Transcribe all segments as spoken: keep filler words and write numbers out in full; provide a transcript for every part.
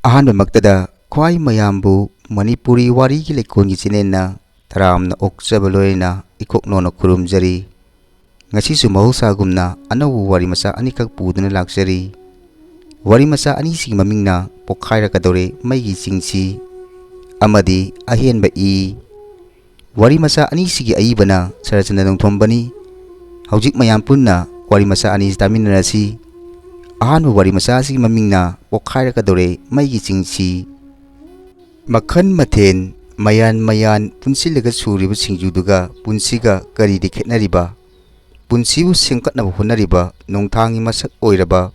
ꯑꯍꯥꯟꯕꯃꯛꯇꯗ ꯈ꯭ꯋꯥꯏ ꯃꯌꯥꯝꯕꯨ ꯃꯅꯤꯄꯨꯔꯤ ꯋꯥꯔꯤꯒꯤ ꯂꯩꯀꯣꯜꯒꯤ ꯆꯦꯅꯦꯜꯅ ꯇꯔꯥꯝꯅ ꯑꯣꯛꯆꯕ ꯂꯣꯏꯅꯅ ꯏꯀꯣꯛꯅꯣꯅ ꯈꯨꯔꯨꯝꯖꯔꯤ꯫ ꯉꯁꯤꯁꯨ ꯃꯍꯧꯁꯥꯒꯨꯝꯅ ꯑꯅꯧꯕ ꯋꯥꯔꯤ ꯃꯆꯥ ꯑꯅꯤꯈꯛ ꯄꯨꯗꯨꯅ ꯂꯥꯛꯆꯔꯤ꯫ ꯋꯥꯔꯤ ꯃꯆꯥ ꯑꯅꯤꯁꯤꯒꯤ ꯃꯃꯤꯡꯅ ꯄꯣꯛꯈꯥꯏꯔꯛꯀꯗꯧꯔꯦ ꯃꯩꯒꯤ ꯆꯤꯡꯁꯤ ꯑꯃꯗꯤ ꯑꯍꯦꯟꯕ ꯏ꯫ ꯋꯥꯔꯤ ꯃꯆꯥ ꯑꯅꯤꯁꯤꯒꯤ ꯑꯏꯕꯅ ꯁꯔꯠꯆꯟꯗ꯭ꯔ ꯅꯣꯡꯊꯣꯝꯕꯅꯤ꯫ ꯍꯧꯖꯤꯛ ꯃꯌꯥꯝ ꯄꯨꯟꯅ ꯋꯥꯔꯤ ꯃꯆꯥ ꯑꯅꯤꯁꯤ ꯇꯥꯃꯤꯟꯅꯔꯁꯤ꯫ ꯑꯍꯥꯟꯕ ꯋꯥꯔꯤ ꯃꯆꯥ ꯑꯁꯤꯒꯤ ꯃꯃꯤꯡꯅ ꯄꯣꯛꯈꯥꯏꯔꯛꯀꯗꯧꯔꯦ ꯃꯩꯒꯤ ꯆꯤꯡꯁꯤ꯫ ꯃꯈꯟ ꯃꯊꯦꯜ, ꯃꯌꯥꯟ ꯃꯌꯥꯟ ꯄꯨꯟꯁꯤꯜꯂꯒ ꯁꯨꯔꯤꯕ ꯁꯤꯡꯖꯨꯗꯨꯒ ꯄꯨꯟꯁꯤꯒ ꯀꯔꯤꯗꯤ ꯈꯦꯠꯅꯔꯤꯕ? ꯄꯨꯟꯁꯤꯕꯨ ꯁꯦꯝꯒꯠꯅꯕ ꯍꯣꯠꯅꯔꯤꯕ ꯅꯣꯡꯊꯥꯡꯒꯤ ꯃꯁꯛ ꯑꯣꯏꯔꯕ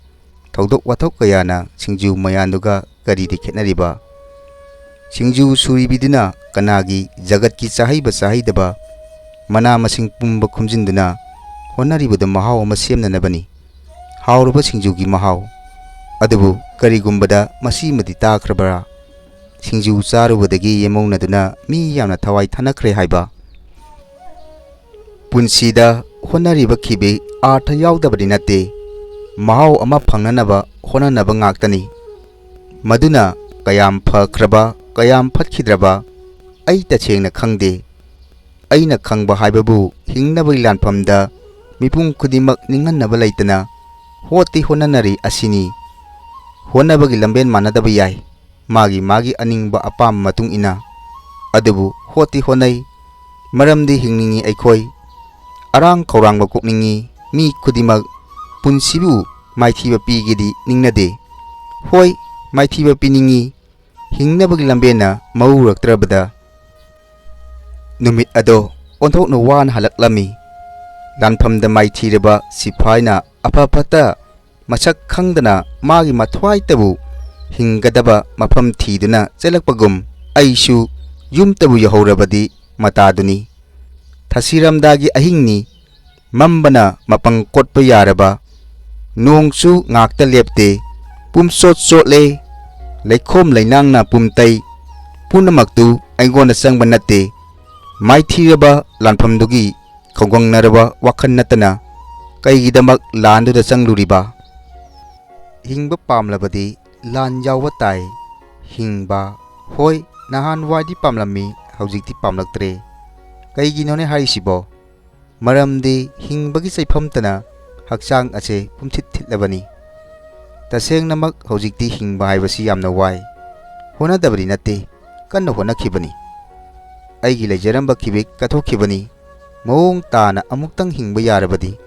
ꯊꯧꯗꯣꯛ ꯋꯥꯊꯣꯛ ꯀꯌꯥꯅ ꯁꯤꯡꯖꯨ ꯃꯌꯥꯟꯗꯨꯒ ꯀꯔꯤꯗꯤ ꯈꯦꯠꯅꯔꯤꯕ? ꯁꯤꯡꯖꯨ ꯁꯨꯔꯤꯕꯤꯗꯨꯅ ꯀꯅꯥꯒꯤ ꯖꯒꯠꯀꯤ ꯆꯥꯍꯩꯕ ꯆꯥꯍꯩꯗꯕ ꯃꯅꯥ ꯃꯁꯤꯡ ꯄꯨꯝꯕ ꯈꯨꯝꯖꯤꯟꯗꯨꯅ ꯍꯣꯠꯅꯔꯤꯕꯗꯨ ꯃꯍꯥꯎ ꯑꯃ ꯁꯦꯝꯅꯅꯕꯅꯤ꯫ ꯍꯥꯎꯔꯕ ꯁꯤꯡꯖꯨꯒꯤ ꯃꯍꯥꯎ꯫ ꯑꯗꯨꯕꯨ ꯀꯔꯤꯒꯨꯝꯕꯗ ꯃꯁꯤꯃꯗꯤ ꯇꯥꯈ꯭ꯔꯕ꯭ꯔꯥ? ꯁꯤꯡꯖꯨ ꯆꯥꯔꯨꯕꯗꯒꯤ ꯌꯦꯃꯧꯅꯗꯨꯅ ꯃꯤ ꯌꯥꯝꯅ ꯊꯋꯥꯏ ꯊꯥꯅꯈ꯭ꯔꯦ ꯍꯥꯏꯕ꯫ ꯄꯨꯟꯁꯤꯗ ꯍꯣꯠꯅꯔꯤꯕ ꯈꯤꯕꯤ ꯑꯥꯔꯊ ꯌꯥꯎꯗꯕꯗꯤ ꯅꯠꯇꯦ꯫ ꯃꯍꯥꯎ ꯑꯃ ꯐꯪꯅꯅꯕ ꯍꯣꯠꯅꯅꯕ ꯉꯥꯛꯇꯅꯤ꯫ ꯃꯗꯨꯅ ꯀꯌꯥꯝ ꯐꯈ꯭ꯔꯕ, ꯀꯌꯥꯝ ꯐꯠꯈꯤꯗ꯭ꯔꯕ ꯑꯩ ꯇꯁꯦꯡꯅ ꯈꯪꯗꯦ꯫ ꯑꯩꯅ ꯈꯪꯕ ꯍꯥꯏꯕꯕꯨ ꯍꯤꯡꯅꯕꯒꯤ ꯂꯥꯟꯐꯝꯗ ꯃꯤꯄꯨꯝ ꯈꯨꯗꯤꯡꯃꯛ ꯅꯤꯡꯍꯟꯅꯕ ꯂꯩꯇꯅ ꯍꯣꯠꯇꯤ ꯍꯣꯠꯅꯅꯔꯤ ꯑꯁꯤꯅꯤ꯫ ꯍꯣꯠꯅꯕꯒꯤ ꯂꯝꯕꯦꯟ ꯃꯥꯟꯅꯗꯕ ꯌꯥꯏ, ꯃꯥꯒꯤ ꯃꯥꯒꯤ ꯑꯅꯤꯡꯕ ꯑꯄꯥꯝꯕ ꯃꯇꯨꯡ ꯏꯟꯅ꯫ ꯑꯗꯨꯕꯨ ꯍꯣꯠꯇꯤ ꯍꯣꯠꯅꯩ, ꯃꯔꯝꯗꯤ ꯍꯤꯡꯅꯤꯡꯉꯤ ꯑꯩꯈꯣꯏ꯫ ꯑꯔꯥꯡ ꯈꯧꯔꯥꯡꯕ ꯀꯣꯛꯅꯤꯡꯉꯤ ꯃꯤ ꯈꯨꯗꯤꯡꯃꯛ꯫ ꯄꯨꯟꯁꯤꯕꯨ ꯃꯥꯏꯊꯤꯕ ꯄꯤꯒꯦꯗꯤ ꯅꯤꯡꯅꯗꯦ꯫ ꯍꯣꯏ, ꯃꯥꯏꯊꯤꯕ ꯄꯤꯅꯤꯡꯉꯤ, ꯍꯤꯡꯅꯕꯒꯤ ꯂꯝꯕꯦꯟꯅ ꯃꯧꯔꯛꯇ꯭ꯔꯕꯗ꯫ ꯅꯨꯃꯤꯠ ꯑꯗꯣ ꯑꯣꯟꯊꯣꯛꯅ ꯋꯥꯅ ꯍꯜꯂꯛꯂꯝꯃꯤ꯫ ꯂꯥꯟꯐꯝꯗ ꯃꯥꯏꯊꯤꯔꯕ ꯁꯤꯐꯥꯏꯅ ꯑꯐ ꯐꯠꯇ ꯃꯁꯛ ꯈꯪꯗꯅ ꯃꯥꯒꯤ ꯃꯊ꯭ꯋꯥꯏꯇꯕꯨ ꯍꯤꯡꯒꯗꯕ ꯃꯐꯝ ꯊꯤꯗꯨꯅ ꯆꯦꯜꯂꯛꯄꯒꯨꯝ ꯑꯩꯁꯨ ꯌꯨꯝꯇꯕꯨ ꯌꯧꯍꯧꯔꯕꯗꯤ ꯃꯇꯥꯗꯨꯅꯤ꯫ ꯊꯥꯁꯤꯔꯝꯗꯥꯒꯤ ꯑꯍꯤꯡꯅꯤ꯫ ꯃꯝꯕꯅ ꯃꯄꯪ ꯀꯣꯠꯄ ꯌꯥꯔꯕ꯫ ꯅꯣꯡꯁꯨ ꯉꯥꯛꯇ ꯂꯦꯞꯇꯦ꯫ ꯄꯨꯝꯆꯣꯠ ꯆꯣꯠꯂꯦ꯫ ꯂꯩꯈꯣꯝ ꯂꯩꯅꯥꯡꯅ ꯄꯨꯝꯇꯩ꯫ ꯄꯨꯝꯅꯃꯛꯇꯨ ꯑꯩꯉꯣꯟꯗ ꯆꯪꯕ ꯅꯠꯇꯦ꯫ ꯃꯥꯏꯊꯤꯔꯕ ꯂꯥꯟꯐꯝꯗꯨꯒꯤ ꯈꯧꯒꯪꯅꯔꯕ ꯋꯥꯈꯜ ꯅꯠꯇꯅ ꯀꯩꯒꯤꯗꯃꯛ ꯂꯥꯟꯗꯨꯗ ꯆꯪꯂꯨꯔꯤꯕ? ꯍꯤꯡꯕ ꯄꯥꯝꯂꯕꯗꯤ ꯂꯥꯟ ꯌꯥꯎꯕ ꯇꯥꯏ꯫ ꯍꯤꯡꯕ, ꯍꯣꯏ, ꯅꯍꯥꯟꯋꯥꯏꯗꯤ ꯄꯥꯝꯂꯝꯃꯤ, ꯍꯧꯖꯤꯛꯇꯤ ꯄꯥꯝꯂꯛꯇ꯭ꯔꯦ꯫ ꯀꯩꯒꯤꯅꯣꯅꯦ ꯍꯥꯏꯔꯤꯁꯤꯕꯣ? ꯃꯔꯝꯗꯤ ꯍꯤꯡꯕꯒꯤ ꯆꯩꯐꯝꯇꯅ ꯍꯛꯆꯥꯡ ꯑꯁꯦ ꯄꯨꯝꯊꯤꯠ ꯊꯤꯠꯂꯕꯅꯤ꯫ ꯇꯁꯦꯡꯅꯃꯛ ꯍꯧꯖꯤꯛꯇꯤ ꯍꯤꯡꯕ ꯍꯥꯏꯕꯁꯤ ꯌꯥꯝꯅ ꯋꯥꯏ꯫ ꯍꯣꯠꯅꯗꯕꯗꯤ ꯅꯠꯇꯦ, ꯀꯟꯅ ꯍꯣꯠꯅꯈꯤꯕꯅꯤ꯫ ꯑꯩꯒꯤ ꯂꯩꯖꯔꯝꯕ ꯈꯤꯕꯤꯛ ꯀꯠꯊꯣꯛꯈꯤꯕꯅꯤ꯫ ꯃꯑꯣꯡ ꯇꯥꯅ ꯑꯃꯨꯛꯇꯪ ꯍꯤꯡꯕ ꯌꯥꯔꯕꯗꯤ꯫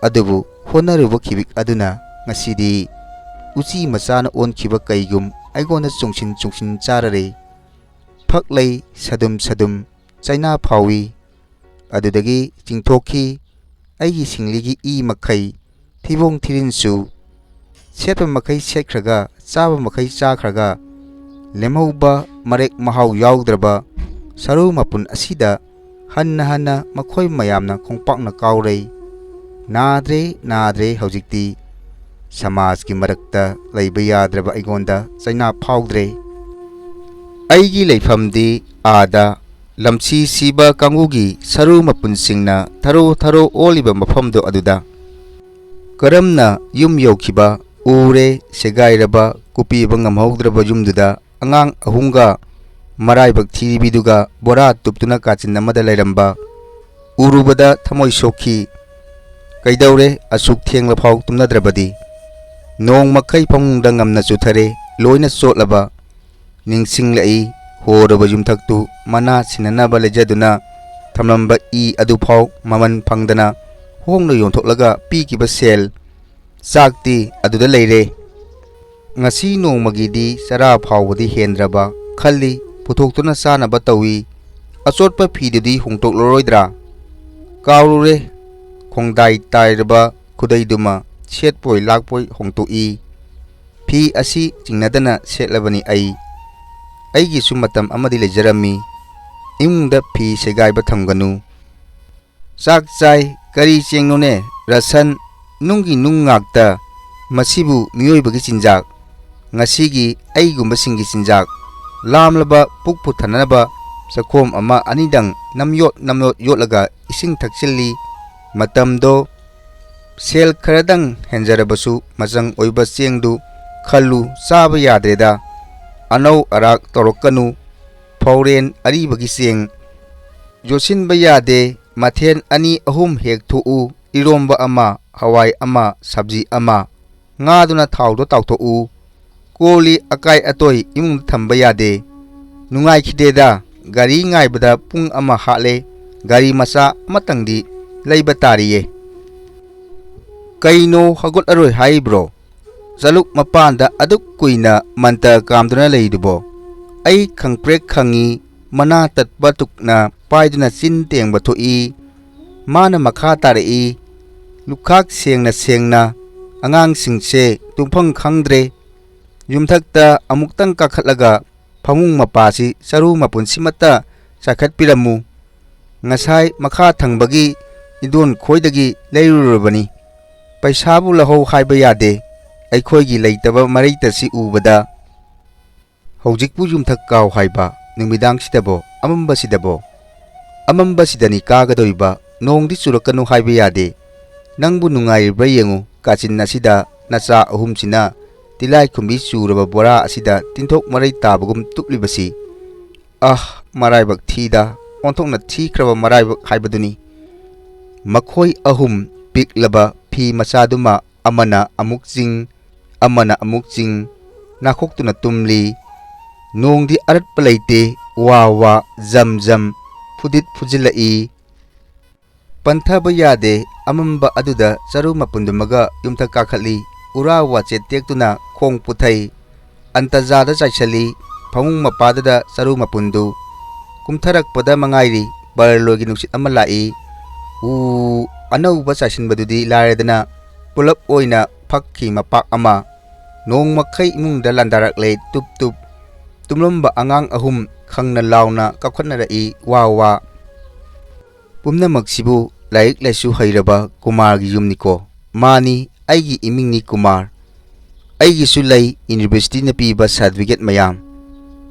ꯑꯗꯨꯕꯨ ꯍꯣꯠꯅꯔꯨꯕ ꯈꯤꯕꯤꯛ ꯑꯗꯨꯅ ꯉꯁꯤꯗꯤ ꯎꯆꯤ ꯃꯆꯥꯅ ꯑꯣꯟꯈꯤꯕ ꯀꯩꯒꯨꯝ ꯑꯩꯉꯣꯟꯗ ꯆꯨꯡꯁꯤꯟ ꯆꯨꯡꯁꯤꯟ ꯆꯥꯔꯔꯦ꯫ ꯐꯛꯂꯩ ꯁꯗꯨꯝ ꯁꯗꯨꯝ ꯆꯩꯅꯥ ꯐꯥꯎꯏ꯫ ꯑꯗꯨꯗꯒꯤ ꯆꯤꯡꯊꯣꯛꯈꯤ꯫ ꯑꯩꯒꯤ ꯁꯤꯡꯂꯤꯒꯤ ꯏ ꯃꯈꯩ, ꯊꯤꯕꯣꯡ ꯊꯤꯔꯤꯟꯁꯨ, ꯁꯦꯠꯄ ꯃꯈꯩ ꯁꯦꯠꯈ꯭ꯔꯒ, ꯆꯥꯕ ꯃꯈꯩ ꯆꯥꯈ꯭ꯔꯒ, ꯂꯦꯝꯍꯧꯕ ꯃꯔꯦꯛ ꯃꯍꯥꯎ ꯌꯥꯎꯗ꯭ꯔꯕ ꯁꯔꯨ ꯃꯄꯨꯟ ꯑꯁꯤꯗ ꯍꯟꯅ ꯍꯟꯅ ꯃꯈꯣꯏ ꯃꯌꯥꯝꯅ ꯈꯣꯡꯄꯥꯛꯅ ꯀꯥꯎꯔꯩ꯫ ꯅꯥꯗ꯭ꯔꯦ, ꯅꯥꯗ꯭ꯔꯦ ꯍꯧꯖꯤꯛꯇꯤ꯫ ꯁꯃꯥꯖꯀꯤ ꯃꯔꯛꯇ ꯂꯩꯕ ꯌꯥꯗ꯭ꯔꯕ ꯑꯩꯉꯣꯟꯗ ꯆꯩꯅꯥ ꯐꯥꯎꯗ꯭ꯔꯦ꯫ ꯑꯩꯒꯤ ꯂꯩꯐꯝꯗꯤ ꯑꯥꯗ, ꯂꯝꯁꯤ ꯁꯤꯕ ꯀꯥꯡꯕꯨꯒꯤ ꯁꯔꯨ ꯃꯄꯨꯟꯁꯤꯡꯅ ꯊꯔꯣ ꯊꯔꯣ ꯑꯣꯜꯂꯤꯕ ꯃꯐꯝꯗꯣ ꯑꯗꯨꯗ꯫ ꯀꯔꯝꯅ ꯌꯨꯝ ꯌꯧꯈꯤꯕ ꯎꯔꯦ, ꯁꯦꯒꯥꯏꯔꯕ, ꯀꯨꯞꯄꯤꯕ ꯉꯝꯍꯧꯗ꯭ꯔꯕ ꯌꯨꯝꯗꯨꯗ ꯑꯉꯥꯡ ꯑꯍꯨꯝꯒ ꯃꯔꯥꯏꯕꯛ ꯊꯤꯔꯤꯕꯤꯗꯨꯒ ꯕꯣꯔꯥ ꯇꯨꯞꯇꯨꯅ ꯀꯥꯆꯤꯟ ꯑꯃꯗ ꯂꯩꯔꯝꯕ ꯎꯔꯨꯕꯗ ꯊꯃꯣꯏ ꯁꯣꯛꯈꯤ꯫ ꯀꯩꯗꯧꯔꯦ ꯑꯁꯨꯛ ꯊꯦꯡꯂꯐꯥꯎ ꯇꯨꯝꯅꯗ꯭ꯔꯕꯗꯤ? ꯅꯣꯡꯃꯈꯩ ꯐꯃꯨꯡꯗ ꯉꯝꯅ ꯆꯨꯊꯔꯦ, ꯂꯣꯏꯅ ꯆꯣꯠꯂꯕ꯫ ꯅꯤꯡꯁꯤꯡꯂꯛꯏ, ꯍꯣꯔꯕ ꯌꯨꯝꯊꯛꯇꯨ ꯃꯅꯥ ꯁꯤꯟꯅꯅꯕ ꯂꯩꯖꯗꯨꯅ ꯊꯝꯂꯝꯕ ꯏ ꯑꯗꯨꯐꯥꯎ ꯃꯃꯜ ꯐꯪꯗꯅ ꯍꯣꯡꯅ ꯌꯣꯟꯊꯣꯛꯂꯒ ꯄꯤꯈꯤꯕ ꯁꯦꯜ꯫ ꯆꯥꯛꯇꯤ ꯑꯗꯨꯗ ꯂꯩꯔꯦ꯫ ꯉꯁꯤ ꯅꯣꯡꯃꯒꯤꯗꯤ ꯆꯔꯥ ꯐꯥꯎꯕꯗꯤ ꯍꯦꯟꯗ꯭ꯔꯕ ꯈꯜꯂꯤ, ꯄꯨꯊꯣꯛꯇꯨꯅ ꯆꯥꯅꯕ ꯇꯧꯏ꯫ ꯑꯆꯣꯠꯄ ꯐꯤꯗꯨꯗꯤ ꯍꯣꯡꯇꯣꯛꯂꯔꯣꯏꯗ꯭ꯔꯥ? ꯀꯥꯎꯔꯨꯔꯦ꯫ ꯈꯣꯡꯗꯥꯏ ꯇꯥꯏꯔꯕ ꯈꯨꯗꯩꯗꯨꯃ ꯁꯦꯠꯄꯣꯏ ꯂꯥꯛꯄꯣꯏ ꯍꯣꯡꯇꯣꯛꯏ꯫ ꯐꯤ ꯑꯁꯤ ꯆꯤꯡꯅꯗꯅ ꯁꯦꯠꯂꯕꯅꯤ ꯑꯩ꯫ ꯑꯩꯒꯤꯁꯨ ꯃꯇꯝ ꯑꯃꯗꯤ ꯂꯩꯖꯔꯝꯃꯤ꯫ ꯏꯃꯨꯡꯗ ꯐꯤ ꯁꯦꯒꯥꯏꯕ ꯊꯝꯒꯅꯨ꯫ ꯆꯥꯛ ꯆꯥꯏ, ꯀꯔꯤ ꯆꯦꯡꯅꯣꯅꯦ? ꯔꯁꯟ, ꯅꯨꯡꯒꯤ ꯅꯨꯡ ꯉꯥꯛꯇ꯫ ꯃꯁꯤꯕꯨ ꯃꯤꯑꯣꯏꯕꯒꯤ ꯆꯤꯟꯖꯥꯛ? ꯉꯁꯤꯒꯤ ꯑꯩꯒꯨꯝꯕꯁꯤꯡꯒꯤ ꯆꯤꯟꯖꯥꯛ? ꯂꯥꯝꯂꯕ ꯄꯨꯛ ꯄꯨꯊꯅꯅꯕ ꯆꯈꯣꯝ ꯑꯃ ꯑꯅꯤꯗꯪ ꯅꯝꯌꯣꯠ ꯅꯝꯌꯣꯠ ꯌꯣꯠꯂꯒ ꯏꯁꯤꯡ ꯊꯛꯆꯤꯜꯂꯤ꯫ ꯃꯇꯝꯗꯣ ꯁꯦꯜ ꯈꯔꯗꯪ ꯍꯦꯟꯖꯔꯕꯁꯨ ꯃꯆꯪ ꯑꯣꯏꯕ ꯆꯦꯡꯗꯨ ꯈꯜꯂꯨ, ꯆꯥꯕ ꯌꯥꯗ꯭ꯔꯦꯗ꯫ ꯑꯅꯧ ꯑꯔꯥꯛ ꯇꯧꯔꯛꯀꯅꯨ꯫ ꯐꯧꯔꯦꯟ ꯑꯔꯤꯕꯒꯤ ꯆꯦꯡ ꯌꯣꯠꯁꯤꯟꯕ ꯌꯥꯗꯦ꯫ ꯃꯊꯦꯜ ꯑꯅꯤ ꯑꯍꯨꯝ ꯍꯦꯛ ꯊꯣꯛꯎ꯫ ꯏꯔꯣꯝꯕ ꯑꯃ, ꯍꯋꯥꯏ ꯑꯃ, ꯁꯕꯖꯤ ꯑꯃ꯫ ꯉꯥꯗꯨꯅ ꯊꯥꯎꯗ ꯇꯥꯎꯊꯣꯛꯎ꯫ ꯀꯣꯜꯂꯤ ꯑꯀꯥꯏ ꯑꯇꯣꯏ ꯏꯃꯨꯡꯗ ꯊꯝꯕ ꯌꯥꯗꯦ꯫ ꯅꯨꯡꯉꯥꯏꯈꯤꯗꯦꯗ, ꯒꯥꯔꯤ ꯉꯥꯏꯕꯗ ꯄꯨꯡ ꯑꯃ ꯍꯥꯠꯂꯦ꯫ ꯒꯥꯔꯤ ꯃꯆꯥ ꯑꯃꯇꯪꯗꯤ ꯂꯩꯕ ꯇꯥꯔꯤꯌꯦ꯫ ꯀꯩꯅꯣ ꯍꯧꯒꯠꯂꯔꯣꯏ ꯍꯥꯏꯔꯤꯕ꯭ꯔꯣ? ꯆꯂꯨꯛ ꯃꯄꯥꯟꯗ ꯑꯗꯨꯛ ꯀꯨꯏꯅ ꯃꯟꯇ ꯀꯥꯝꯗꯨꯅ ꯂꯩꯔꯤꯗꯨꯕꯣ? ꯑꯩ ꯈꯪꯄ꯭ꯔꯦꯛ ꯈꯪꯉꯤ, ꯃꯅꯥ ꯇꯠꯄ ꯇꯨꯛꯅ ꯄꯥꯏꯗꯨꯅ ꯆꯤꯟ ꯇꯦꯡꯕ ꯊꯣꯛꯏ꯫ ꯃꯥꯅ ꯃꯈꯥ ꯇꯥꯔꯛꯏ, ꯂꯨꯈꯥꯛ ꯁꯦꯡꯅ ꯁꯦꯡꯅ ꯑꯉꯥꯡꯁꯤꯡꯁꯦ ꯇꯨꯝꯐꯝ ꯈꯪꯗ꯭ꯔꯦ꯫ ꯌꯨꯝꯊꯛꯇ ꯑꯃꯨꯛꯇꯪ ꯀꯥꯈꯠꯂꯒ ꯐꯃꯨꯡ ꯃꯄꯥꯁꯤ ꯆꯔꯨ ꯃꯄꯨꯟꯁꯤꯃꯠꯇ ꯆꯥꯏꯈꯠꯄꯤꯔꯝꯃꯨ꯫ ꯉꯁꯥꯏ ꯃꯈꯥ ꯊꯪꯕꯒꯤ ꯏꯟꯗꯣꯟ ꯈꯣꯏꯗꯒꯤ ꯂꯩꯔꯨꯔꯕꯅꯤ꯫ ꯄꯩꯁꯥꯕꯨ ꯂꯧꯍꯧ ꯍꯥꯏꯕ ꯌꯥꯗꯦ꯫ ꯑꯩꯈꯣꯏꯒꯤ ꯂꯩꯇꯕ ꯃꯔꯩꯇꯁꯤ ꯎꯕꯗ꯫ ꯍꯧꯖꯤꯛꯄꯨ ꯌꯨꯝꯊꯛ ꯀꯥꯎ ꯍꯥꯏꯕ, ꯅꯨꯃꯤꯗꯥꯡꯁꯤꯗꯕꯣ, ꯑꯃꯝꯕꯁꯤꯗꯕꯣ? ꯑꯃꯝꯕꯁꯤꯗꯅꯤ ꯀꯥꯒꯗꯧꯔꯤꯕ, ꯅꯣꯡꯗꯤ ꯆꯨꯔꯛꯀꯅꯨ ꯍꯥꯏꯕ ꯌꯥꯗꯦ꯫ ꯅꯪꯕꯨ ꯅꯨꯡꯉꯥꯏꯔꯤꯕ꯭ꯔꯥ ꯌꯦꯡꯉꯨ, ꯀꯥꯆꯤꯟ ꯑꯁꯤꯗ ꯅꯆꯥ ꯑꯍꯨꯝꯁꯤꯅ ꯇꯤꯂꯥꯏꯈꯨꯝꯕꯤ ꯆꯨꯔꯕ ꯕꯣꯔꯥ ꯑꯁꯤꯗ ꯇꯤꯟꯊꯣꯛ ꯃꯔꯩ ꯇꯥꯕꯒꯨꯝ ꯇꯨꯞꯂꯤꯕꯁꯤ꯫ ꯑꯥꯍ, ꯃꯔꯥꯏꯕꯛ ꯊꯤꯗ, ꯑꯣꯟꯊꯣꯛꯅ ꯊꯤꯈ꯭ꯔꯕ ꯃꯔꯥꯏꯕꯛ ꯍꯥꯏꯕꯗꯨꯅꯤ꯫ ꯃꯈꯣꯏ ꯑꯍꯨꯝ ꯄꯤꯛꯂꯕ ꯐꯤ ꯃꯆꯥꯗꯨꯃ ꯑꯃꯅ ꯑꯃꯨꯛ ꯆꯤꯡ, ꯑꯃꯅ ꯑꯃꯨꯛ ꯆꯤꯡ, ꯅꯥꯈꯣꯛꯇꯨꯅ ꯇꯨꯝꯂꯤ꯫ ꯅꯣꯡꯗꯤ ꯑꯔꯠꯄ ꯂꯩꯇꯦ, ꯋꯥ ꯋꯥ, ꯖꯝ ꯖꯝ, ꯐꯨꯗꯤꯠ ꯐꯨꯖꯤꯜꯂꯛꯏ꯫ ꯄꯟꯊꯕ ꯌꯥꯗꯦ, ꯑꯃꯝꯕ ꯑꯗꯨꯗ ꯆꯔꯨ ꯃꯄꯨꯟꯗꯨꯃꯒ ꯌꯨꯝꯊꯛ ꯀꯥꯈꯠꯂꯤ꯫ ꯎꯔꯥ ꯋꯥꯆꯦꯠ ꯇꯦꯛꯇꯨꯅ ꯈꯣꯡ ꯄꯨꯊꯩ꯫ ꯑꯟꯇꯖꯥꯗ ꯆꯥꯏꯁꯤꯜꯂꯤ꯫ ꯐꯃꯨꯡ ꯃꯄꯥꯗꯨꯗ ꯆꯔꯨ ꯃꯄꯨꯟꯗꯨ ꯀꯨꯝꯊꯔꯛꯄꯗ ꯃꯉꯥꯏꯔꯤ꯫ ꯕꯔꯂꯣꯏꯒꯤ ꯅꯨꯡꯁꯤꯠ ꯑꯃ ꯂꯥꯛꯏ꯫ ꯎ, ꯑꯅꯧꯕ ꯆꯥꯏꯁꯤꯟꯕꯗꯨꯗꯤ ꯂꯥꯏꯔꯗꯅ ꯄꯨꯂꯞ ꯑꯣꯏꯅ ꯐꯛꯈꯤ ꯃꯄꯥꯛ ꯑꯃ꯫ ꯅꯣꯡꯃꯈꯩ ꯏꯃꯨꯡꯗ ꯂꯥꯟꯗꯥꯔꯛꯂꯦ ꯇꯨꯞ ꯇꯨꯞ꯫ ꯇꯨꯝꯂꯝꯕ ꯑꯉꯥꯡ ꯑꯍꯨꯝ ꯈꯪꯅ ꯂꯥꯎꯅ ꯀꯥꯎꯈꯠꯅꯔꯛꯏ ꯋꯥ ꯋꯥ꯫ ꯄꯨꯝꯅꯃꯛꯁꯤꯕꯨ ꯂꯥꯏꯔꯤꯛ ꯂꯥꯏꯁꯨ ꯍꯩꯔꯕ ꯀꯨꯃꯥꯔꯒꯤ ꯌꯨꯝꯅꯤꯀꯣ꯫ ꯃꯥꯅꯤ, ꯑꯩꯒꯤ ꯏꯃꯤꯡꯅꯤ ꯀꯨꯃꯥꯔ꯫ ꯑꯩꯒꯤꯁꯨ ꯂꯩ ꯌꯨꯅꯤꯚꯔꯁꯤꯇꯤꯅ ꯄꯤꯕ ꯁꯥꯔꯇꯤꯐꯤꯀꯦꯠ ꯃꯌꯥꯝ꯫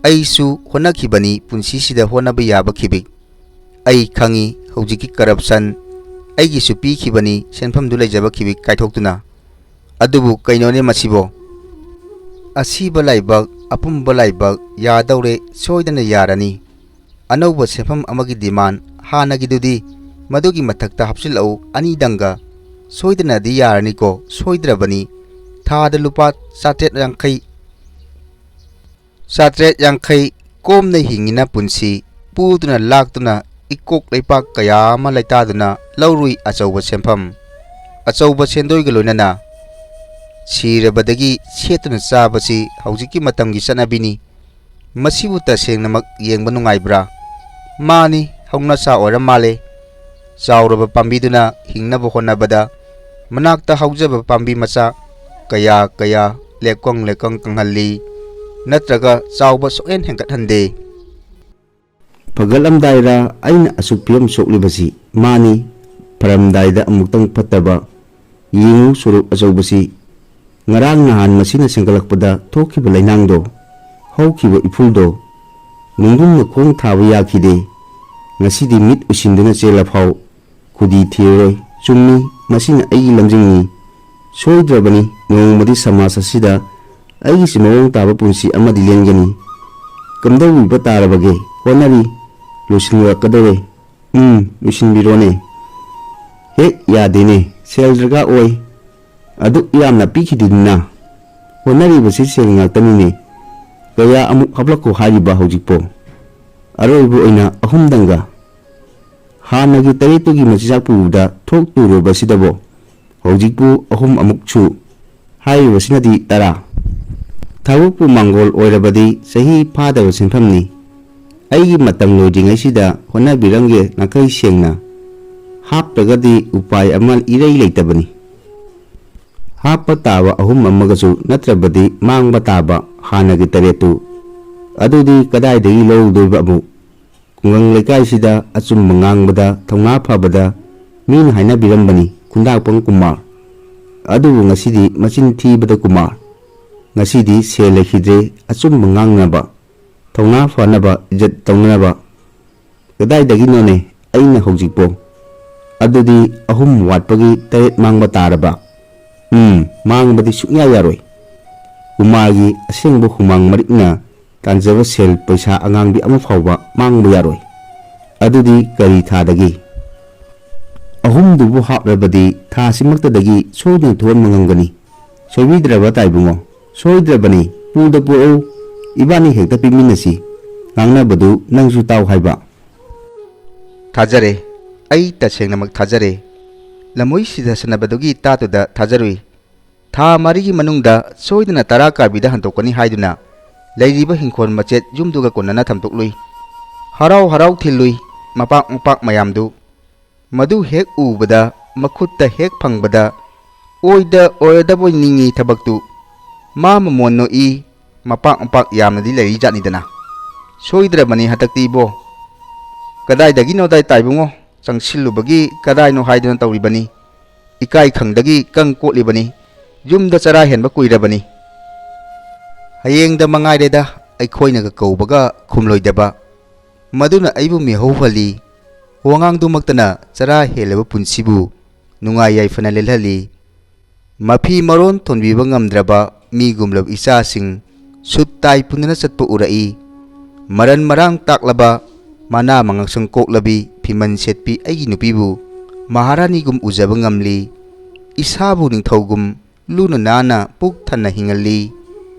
ꯑꯩꯁꯨ ꯍꯣꯠꯅꯈꯤꯕꯅꯤ ꯄꯨꯟꯁꯤꯁꯤꯗ ꯍꯣꯠꯅꯕ ꯌꯥꯕ ꯈꯤꯕꯤꯛ꯫ ꯑꯩ ꯈꯪꯏ ꯍꯧꯖꯤꯛꯀꯤ ꯀꯔꯞꯁꯟ꯫ ꯑꯩꯒꯤꯁꯨ ꯄꯤꯈꯤꯕꯅꯤ ꯁꯦꯟꯐꯝꯗꯨ ꯂꯩꯖꯕ ꯈꯤꯕꯤꯛ ꯀꯥꯏꯊꯣꯛꯇꯨꯅ꯫ ꯑꯗꯨꯕꯨ ꯀꯩꯅꯣꯅꯦ ꯃꯁꯤꯕꯣ? ꯑꯁꯤꯕ ꯂꯥꯏꯕꯛ, ꯑꯄꯨꯝꯕ ꯂꯥꯏꯕꯛ ꯌꯥꯗꯧꯔꯦ, ꯁꯣꯏꯗꯅ ꯌꯥꯔꯅꯤ꯫ ꯑꯅꯧꯕ ꯁꯦꯟꯐꯝ ꯑꯃꯒꯤ demand ꯍꯥꯟꯅꯒꯤꯗꯨꯗꯤ ꯃꯗꯨꯒꯤ ꯃꯊꯛꯇ ꯍꯥꯞꯆꯤꯜꯂꯛꯎ ꯑꯅꯤꯗꯪꯒ꯫ ꯁꯣꯏꯗꯅꯗꯤ ꯌꯥꯔꯅꯤꯀꯣ, ꯁꯣꯏꯗ꯭ꯔꯕꯅꯤ꯫ ꯊꯥꯗ ꯂꯨꯄꯥ ꯆꯥꯇ꯭ꯔꯦꯠ ꯌꯥꯡꯈꯩ, ꯆꯥꯇ꯭ꯔꯦꯠ ꯌꯥꯡꯈꯩ ꯀꯣꯝꯅ ꯍꯤꯡꯉꯤꯅ ꯄꯨꯟꯁꯤ, ꯄꯨꯗꯨꯅ ꯂꯥꯛꯇꯨꯅ ꯏꯀꯣꯛ ꯂꯩꯄꯥꯛ ꯀꯌꯥ ꯑꯃ ꯂꯩꯇꯥꯗꯨꯅ ꯂꯧꯔꯨꯏ ꯑꯆꯧꯕ ꯁꯦꯟꯐꯝ, ꯑꯆꯧꯕ ꯁꯦꯟꯗꯣꯏꯒ ꯂꯣꯏꯅꯅ꯫ ꯁꯤꯔꯕꯗꯒꯤ ꯁꯦꯠꯇꯨꯅ ꯆꯥꯕꯁꯤ ꯍꯧꯖꯤꯛꯀꯤ ꯃꯇꯝꯒꯤ ꯆꯠꯅꯕꯤꯅꯤ꯫ ꯃꯁꯤꯕꯨ ꯇꯁꯦꯡꯅꯃꯛ ꯌꯦꯡꯕ ꯅꯨꯡꯉꯥꯏꯕ꯭ꯔꯥ? ꯃꯥꯅꯤ, ꯍꯧꯅꯁꯥ ꯑꯣꯏꯔ ꯃꯥꯜꯂꯦ꯫ ꯆꯥꯎꯔꯕ ꯄꯥꯝꯕꯤꯗꯨꯅ ꯍꯤꯡꯅꯕ ꯍꯣꯠꯅꯕꯗ ꯃꯅꯥꯛꯇ ꯍꯧꯖꯕ ꯄꯥꯝꯕꯤ ꯃꯆꯥ ꯀꯌꯥ ꯀꯌꯥ ꯂꯦꯛꯀꯪ ꯂꯦꯛꯀꯪ ꯀꯪꯍꯜꯂꯤ, ꯅꯠꯇ꯭ꯔꯒ ꯆꯥꯎꯕ ꯁꯨꯛꯍꯦꯟ ꯍꯦꯟꯒꯠꯍꯟꯗꯦ꯫ ꯐꯒꯠꯂꯝꯗꯥꯏꯔ ꯑꯩꯅ ꯑꯁꯨꯛ ꯐꯤꯕꯝ ꯁꯣꯛꯂꯤꯕꯁꯤ? ꯃꯥꯅꯤ, ꯐꯔꯝꯗꯥꯏꯗ ꯑꯃꯨꯛꯇꯪ ꯐꯠꯇꯕ꯫ ꯌꯦꯡꯉꯨ ꯁꯣꯔꯣꯛ ꯑꯆꯧꯕꯁꯤ꯫ ꯉꯔꯥꯡ ꯅꯍꯥꯟ ꯃꯁꯤꯅ ꯁꯦꯝꯒꯠꯂꯛꯄꯗ ꯊꯣꯛꯈꯤꯕ ꯂꯩꯅꯥꯡꯗꯣ, ꯍꯧꯈꯤꯕ ꯏꯐꯨꯜꯗꯣ, ꯅꯨꯡꯒꯨꯝꯅ ꯈꯣꯡ ꯊꯥꯕ ꯌꯥꯈꯤꯗꯦ꯫ ꯉꯁꯤꯗꯤ ꯃꯤꯠ ꯎꯏꯁꯤꯟꯗꯨꯅ ꯆꯦꯜꯂꯐꯥꯎ ꯈꯨꯗꯤ ꯊꯤꯔꯔꯣꯏ꯫ ꯆꯨꯝꯃꯤ, ꯃꯁꯤꯅ ꯑꯩꯒꯤ ꯂꯝꯖꯤꯡꯅꯤ꯫ ꯁꯣꯏꯗ꯭ꯔꯕꯅꯤ, ꯅꯣꯡꯃꯗꯤ ꯁꯃꯥꯖ ꯑꯁꯤꯗ ꯑꯩꯒꯤꯁꯨ ꯃꯑꯣꯡ ꯇꯥꯕ ꯄꯨꯟꯁꯤ ꯑꯃꯗꯤ ꯂꯦꯟꯒꯅꯤ꯫ ꯀꯝꯗꯧꯕꯤꯕ ꯇꯥꯔꯕꯒꯦ? ꯍꯣꯠꯅꯔꯤ꯫ ꯂꯣꯏꯁꯤꯟꯂꯛꯀꯗꯧꯔꯦ꯫ ꯎꯝ, ꯂꯣꯏꯁꯤꯟꯕꯤꯔꯣꯅꯦ꯫ ꯍꯦꯛ ꯌꯥꯗꯦꯅꯦ, ꯁꯦꯜ ꯗꯔꯀꯥꯔ ꯑꯣꯏ꯫ ꯑꯗꯨꯛ ꯌꯥꯝꯅ ꯄꯤꯈꯤꯗꯨꯅ ꯍꯣꯠꯅꯔꯤꯕꯁꯤ ꯁꯦꯜ ꯉꯥꯛꯇꯅꯤꯅꯦ꯫ ꯀꯌꯥ ꯑꯃꯨꯛ ꯍꯥꯞꯂꯛꯈꯣ ꯍꯥꯏꯔꯤꯕ ꯍꯧꯖꯤꯛꯄꯣ? ꯑꯔꯣꯏꯕ ꯑꯣꯏꯅ ꯑꯍꯨꯝꯗꯪꯒ꯫ ꯍꯥꯟꯅꯒꯤ ꯇꯔꯦꯠꯇꯨꯒꯤ ꯃꯆꯤꯟꯖꯥꯛ ꯄꯨꯕꯗ ꯊꯣꯛꯇꯣꯔꯕꯁꯤꯗꯕꯣ? ꯍꯧꯖꯤꯛꯄꯨ ꯑꯍꯨꯝ ꯑꯃꯨꯛꯁꯨ ꯍꯥꯏꯔꯤꯕꯁꯤꯅꯗꯤ ꯇꯔꯥ꯫ ꯊꯕꯛꯄꯨ ꯃꯥꯡꯒꯣꯜ ꯑꯣꯏꯔꯕꯗꯤ ꯆꯍꯤ ꯐꯥꯗꯕ ꯁꯦꯟꯐꯝꯅꯤ꯫ ꯑꯩꯒꯤ ꯃꯇꯝ ꯂꯣꯏꯗ꯭ꯔꯤꯉꯩꯁꯤꯗ ꯍꯣꯠꯅꯕꯤꯔꯝꯒꯦ ꯅꯥꯈꯩ ꯁꯦꯡꯅ꯫ ꯍꯥꯞꯇ꯭ꯔꯒꯗꯤ ꯎꯄꯥꯏ ꯑꯃ ꯏꯔꯩ ꯂꯩꯇꯕꯅꯤ꯫ ꯍꯥꯞꯄ ꯇꯥꯕ ꯑꯍꯨꯝ ꯑꯃꯒꯁꯨ ꯅꯠꯇ꯭ꯔꯕꯗꯤ ꯃꯥꯡꯕ ꯇꯥꯕ ꯍꯥꯟꯅꯒꯤ ꯇꯔꯦꯠꯇꯨ꯫ ꯑꯗꯨꯗꯤ ꯀꯗꯥꯏꯗꯒꯤ ꯂꯧꯗꯣꯏꯕ ꯑꯃꯨꯛ? ꯈꯨꯡꯒꯪ ꯂꯩꯀꯥꯏꯁꯤꯗ ꯑꯆꯨꯝꯕ ꯉꯥꯡꯕꯗ ꯊꯧꯅꯥ ꯐꯕꯗ ꯃꯤꯅ ꯍꯥꯏꯅꯕꯤꯔꯝꯕꯅꯤ ꯈꯨꯟꯗꯥꯛꯄꯝ ꯀꯨꯃꯥꯔ꯫ ꯑꯗꯨꯕꯨ ꯉꯁꯤꯗꯤ ꯃꯆꯤꯟ ꯊꯤꯕꯗ ꯀꯨꯃꯥꯔ꯫ ꯉꯁꯤꯗꯤ ꯁꯦꯜ ꯂꯩꯈꯤꯗ꯭ꯔꯦ ꯑꯆꯨꯝꯕ ꯉꯥꯡꯅꯕ, ꯊꯧꯅꯥ ꯐꯅꯕ, ꯏꯖꯠ ꯇꯧꯅꯅꯕ꯫ ꯀꯗꯥꯏꯗꯒꯤꯅꯣꯅꯦ ꯑꯩꯅ ꯍꯧꯖꯤꯛꯄꯣ? ꯑꯗꯨꯗꯤ ꯑꯍꯨꯝ ꯋꯥꯠꯄꯒꯤ ꯇꯔꯦꯠ ꯃꯥꯡꯕ ꯇꯥꯔꯕ? ꯎꯝ, ꯃꯥꯡꯕꯗꯤ ꯁꯨꯛꯌꯥ ꯌꯥꯔꯣꯏ꯫ ꯀꯨꯃꯥꯔꯒꯤ ꯑꯁꯦꯡꯕ ꯍꯨꯃꯥꯡ ꯃꯔꯤꯛꯅ ꯇꯥꯟꯖꯕ ꯁꯦꯜ ꯄꯩꯁꯥ ꯑꯉꯥꯡꯕꯤ ꯑꯃ ꯐꯥꯎꯕ ꯃꯥꯡꯕ ꯌꯥꯔꯣꯏ꯫ ꯑꯗꯨꯗꯤ ꯀꯔꯤ ꯊꯥꯗꯒꯤ? ꯑꯍꯨꯝꯗꯨꯕꯨ ꯍꯥꯞꯂꯕꯗꯤ ꯊꯥꯁꯤꯃꯛꯇꯗꯒꯤ ꯁꯣꯏꯗꯅ ꯊꯣꯛꯍꯟꯕ ꯉꯝꯒꯅꯤ꯫ ꯁꯣꯏꯕꯤꯗ꯭ꯔꯕ ꯇꯥꯏꯕꯨꯡꯉꯣ? ꯁꯣꯏꯗ꯭ꯔꯕꯅꯤ꯫ ꯄꯨꯗ ꯄꯨꯔꯛꯎ꯫ ꯏꯕꯥꯅꯤ ꯍꯦꯛꯇ ꯄꯤꯃꯤꯟꯅꯁꯤ꯫ ꯉꯥꯡꯅꯕꯗꯨ ꯅꯪꯁꯨ ꯇꯥꯎ ꯍꯥꯏꯕ꯫ ꯊꯥꯖꯔꯦ꯫ ꯑꯩ ꯇꯁꯦꯡꯅꯃꯛ ꯊꯥꯖꯔꯦ꯫ ꯂꯝꯃꯣꯏ ꯁꯤꯊꯁꯟꯅꯕꯗꯨꯒꯤ ꯇꯥꯠꯇꯨꯗ ꯊꯥꯖꯔꯨꯏ꯫ ꯊꯥ ꯃꯔꯤꯒꯤ ꯃꯅꯨꯡꯗ ꯁꯣꯏꯗꯅ ꯇꯔꯥ ꯀꯥꯕꯤꯗ ꯍꯟꯗꯣꯛꯀꯅꯤ ꯍꯥꯏꯗꯨꯅ ꯂꯩꯔꯤꯕ ꯍꯤꯡꯈꯣꯜ ꯃꯆꯦꯠ ꯌꯨꯝꯗꯨꯒ ꯀꯣꯟꯅꯅ ꯊꯝꯗꯣꯛꯂꯨꯏ꯫ ꯍꯔꯥꯎ ꯍꯔꯥꯎ ꯊꯤꯜꯂꯨꯏ ꯃꯄꯥꯛ ꯃꯄꯥꯛ ꯃꯌꯥꯝꯗꯨ꯫ ꯃꯗꯨ ꯍꯦꯛ ꯎꯕꯗ ꯃꯈꯨꯠꯇ ꯍꯦꯛ ꯐꯪꯕꯗ ꯑꯣꯏꯗ ꯑꯣꯏꯔꯗꯕꯣꯏ ꯅꯤꯡꯉꯤ ꯊꯕꯛꯇꯨ꯫ ꯃꯥ ꯃꯃꯣꯟ ꯅꯣꯛꯏ꯫ ꯃꯄꯥꯛ ꯃꯄꯥꯛ ꯌꯥꯝꯅꯗꯤ ꯂꯩꯔꯤ ꯖꯥꯠꯅꯤꯗꯅ꯫ ꯁꯣꯏꯗ꯭ꯔꯕꯅꯤ ꯍꯟꯗꯛꯇꯤ ꯏꯕꯣ꯫ ꯀꯗꯥꯏꯗꯒꯤꯅꯣꯗꯥꯏ ꯇꯥꯏꯕꯨꯡꯉꯣ? ꯆꯪꯁꯤꯜꯂꯨꯕꯒꯤ ꯀꯗꯥꯏꯅꯣ ꯍꯥꯏꯗꯨꯅ ꯇꯧꯔꯤꯕꯅꯤ꯫ ꯏꯀꯥꯏ ꯈꯪꯗꯒꯤ ꯀꯪ ꯀꯣꯠꯂꯤꯕꯅꯤ꯫ ꯌꯨꯝꯗ ꯆꯔꯥ ꯍꯦꯟꯕ ꯀꯨꯏꯔꯕꯅꯤ꯫ ꯍꯌꯦꯡꯗ ꯃꯉꯥꯏꯔꯦꯗ ꯑꯩꯈꯣꯏꯅꯒ ꯀꯧꯕꯒ ꯈꯨꯝꯂꯣꯏꯗꯕ꯫ ꯃꯗꯨꯅ ꯑꯩꯕꯨ ꯃꯤꯍꯧꯍꯜꯂꯤ꯫ ꯋꯥꯉꯥꯡꯗꯨꯃꯛꯇꯅ ꯆꯔꯥ ꯍꯦꯜꯂꯕ ꯄꯨꯟꯁꯤꯕꯨ ꯅꯨꯡꯉꯥꯏ ꯌꯥꯏꯐꯅ ꯂꯦꯜꯍꯜꯂꯤ꯫ ꯃꯐꯤ ꯃꯔꯣꯟ ꯊꯣꯟꯕꯤꯕ ꯉꯝꯗ꯭ꯔꯕ ꯃꯤꯒꯨꯝꯂꯕ ꯏꯆꯥꯁꯤꯡ ꯁꯨꯠ ꯇꯥꯏ ꯄꯨꯟꯗꯨꯅ ꯆꯠꯄ ꯎꯔꯛꯏ꯫ ꯃꯔꯟ ꯃꯔꯥꯡ ꯇꯥꯛꯂꯕ ꯃꯅꯥ ꯃꯉꯛꯁꯪ ꯀꯣꯛꯂꯕꯤ ꯐꯤꯃꯟ ꯁꯦꯠꯄꯤ ꯑꯩꯒꯤ ꯅꯨꯄꯤꯕꯨ ꯃꯍꯥꯔꯥꯅꯤꯒꯨꯝ ꯎꯖꯕ ꯉꯝꯂꯤ꯫ ꯏꯁꯥꯕꯨ ꯅꯤꯡꯊꯧꯒꯨꯝ ꯂꯨꯅ ꯅꯥꯟꯅ ꯄꯨꯛ ꯊꯟꯅ ꯍꯤꯡꯍꯜꯂꯤ꯫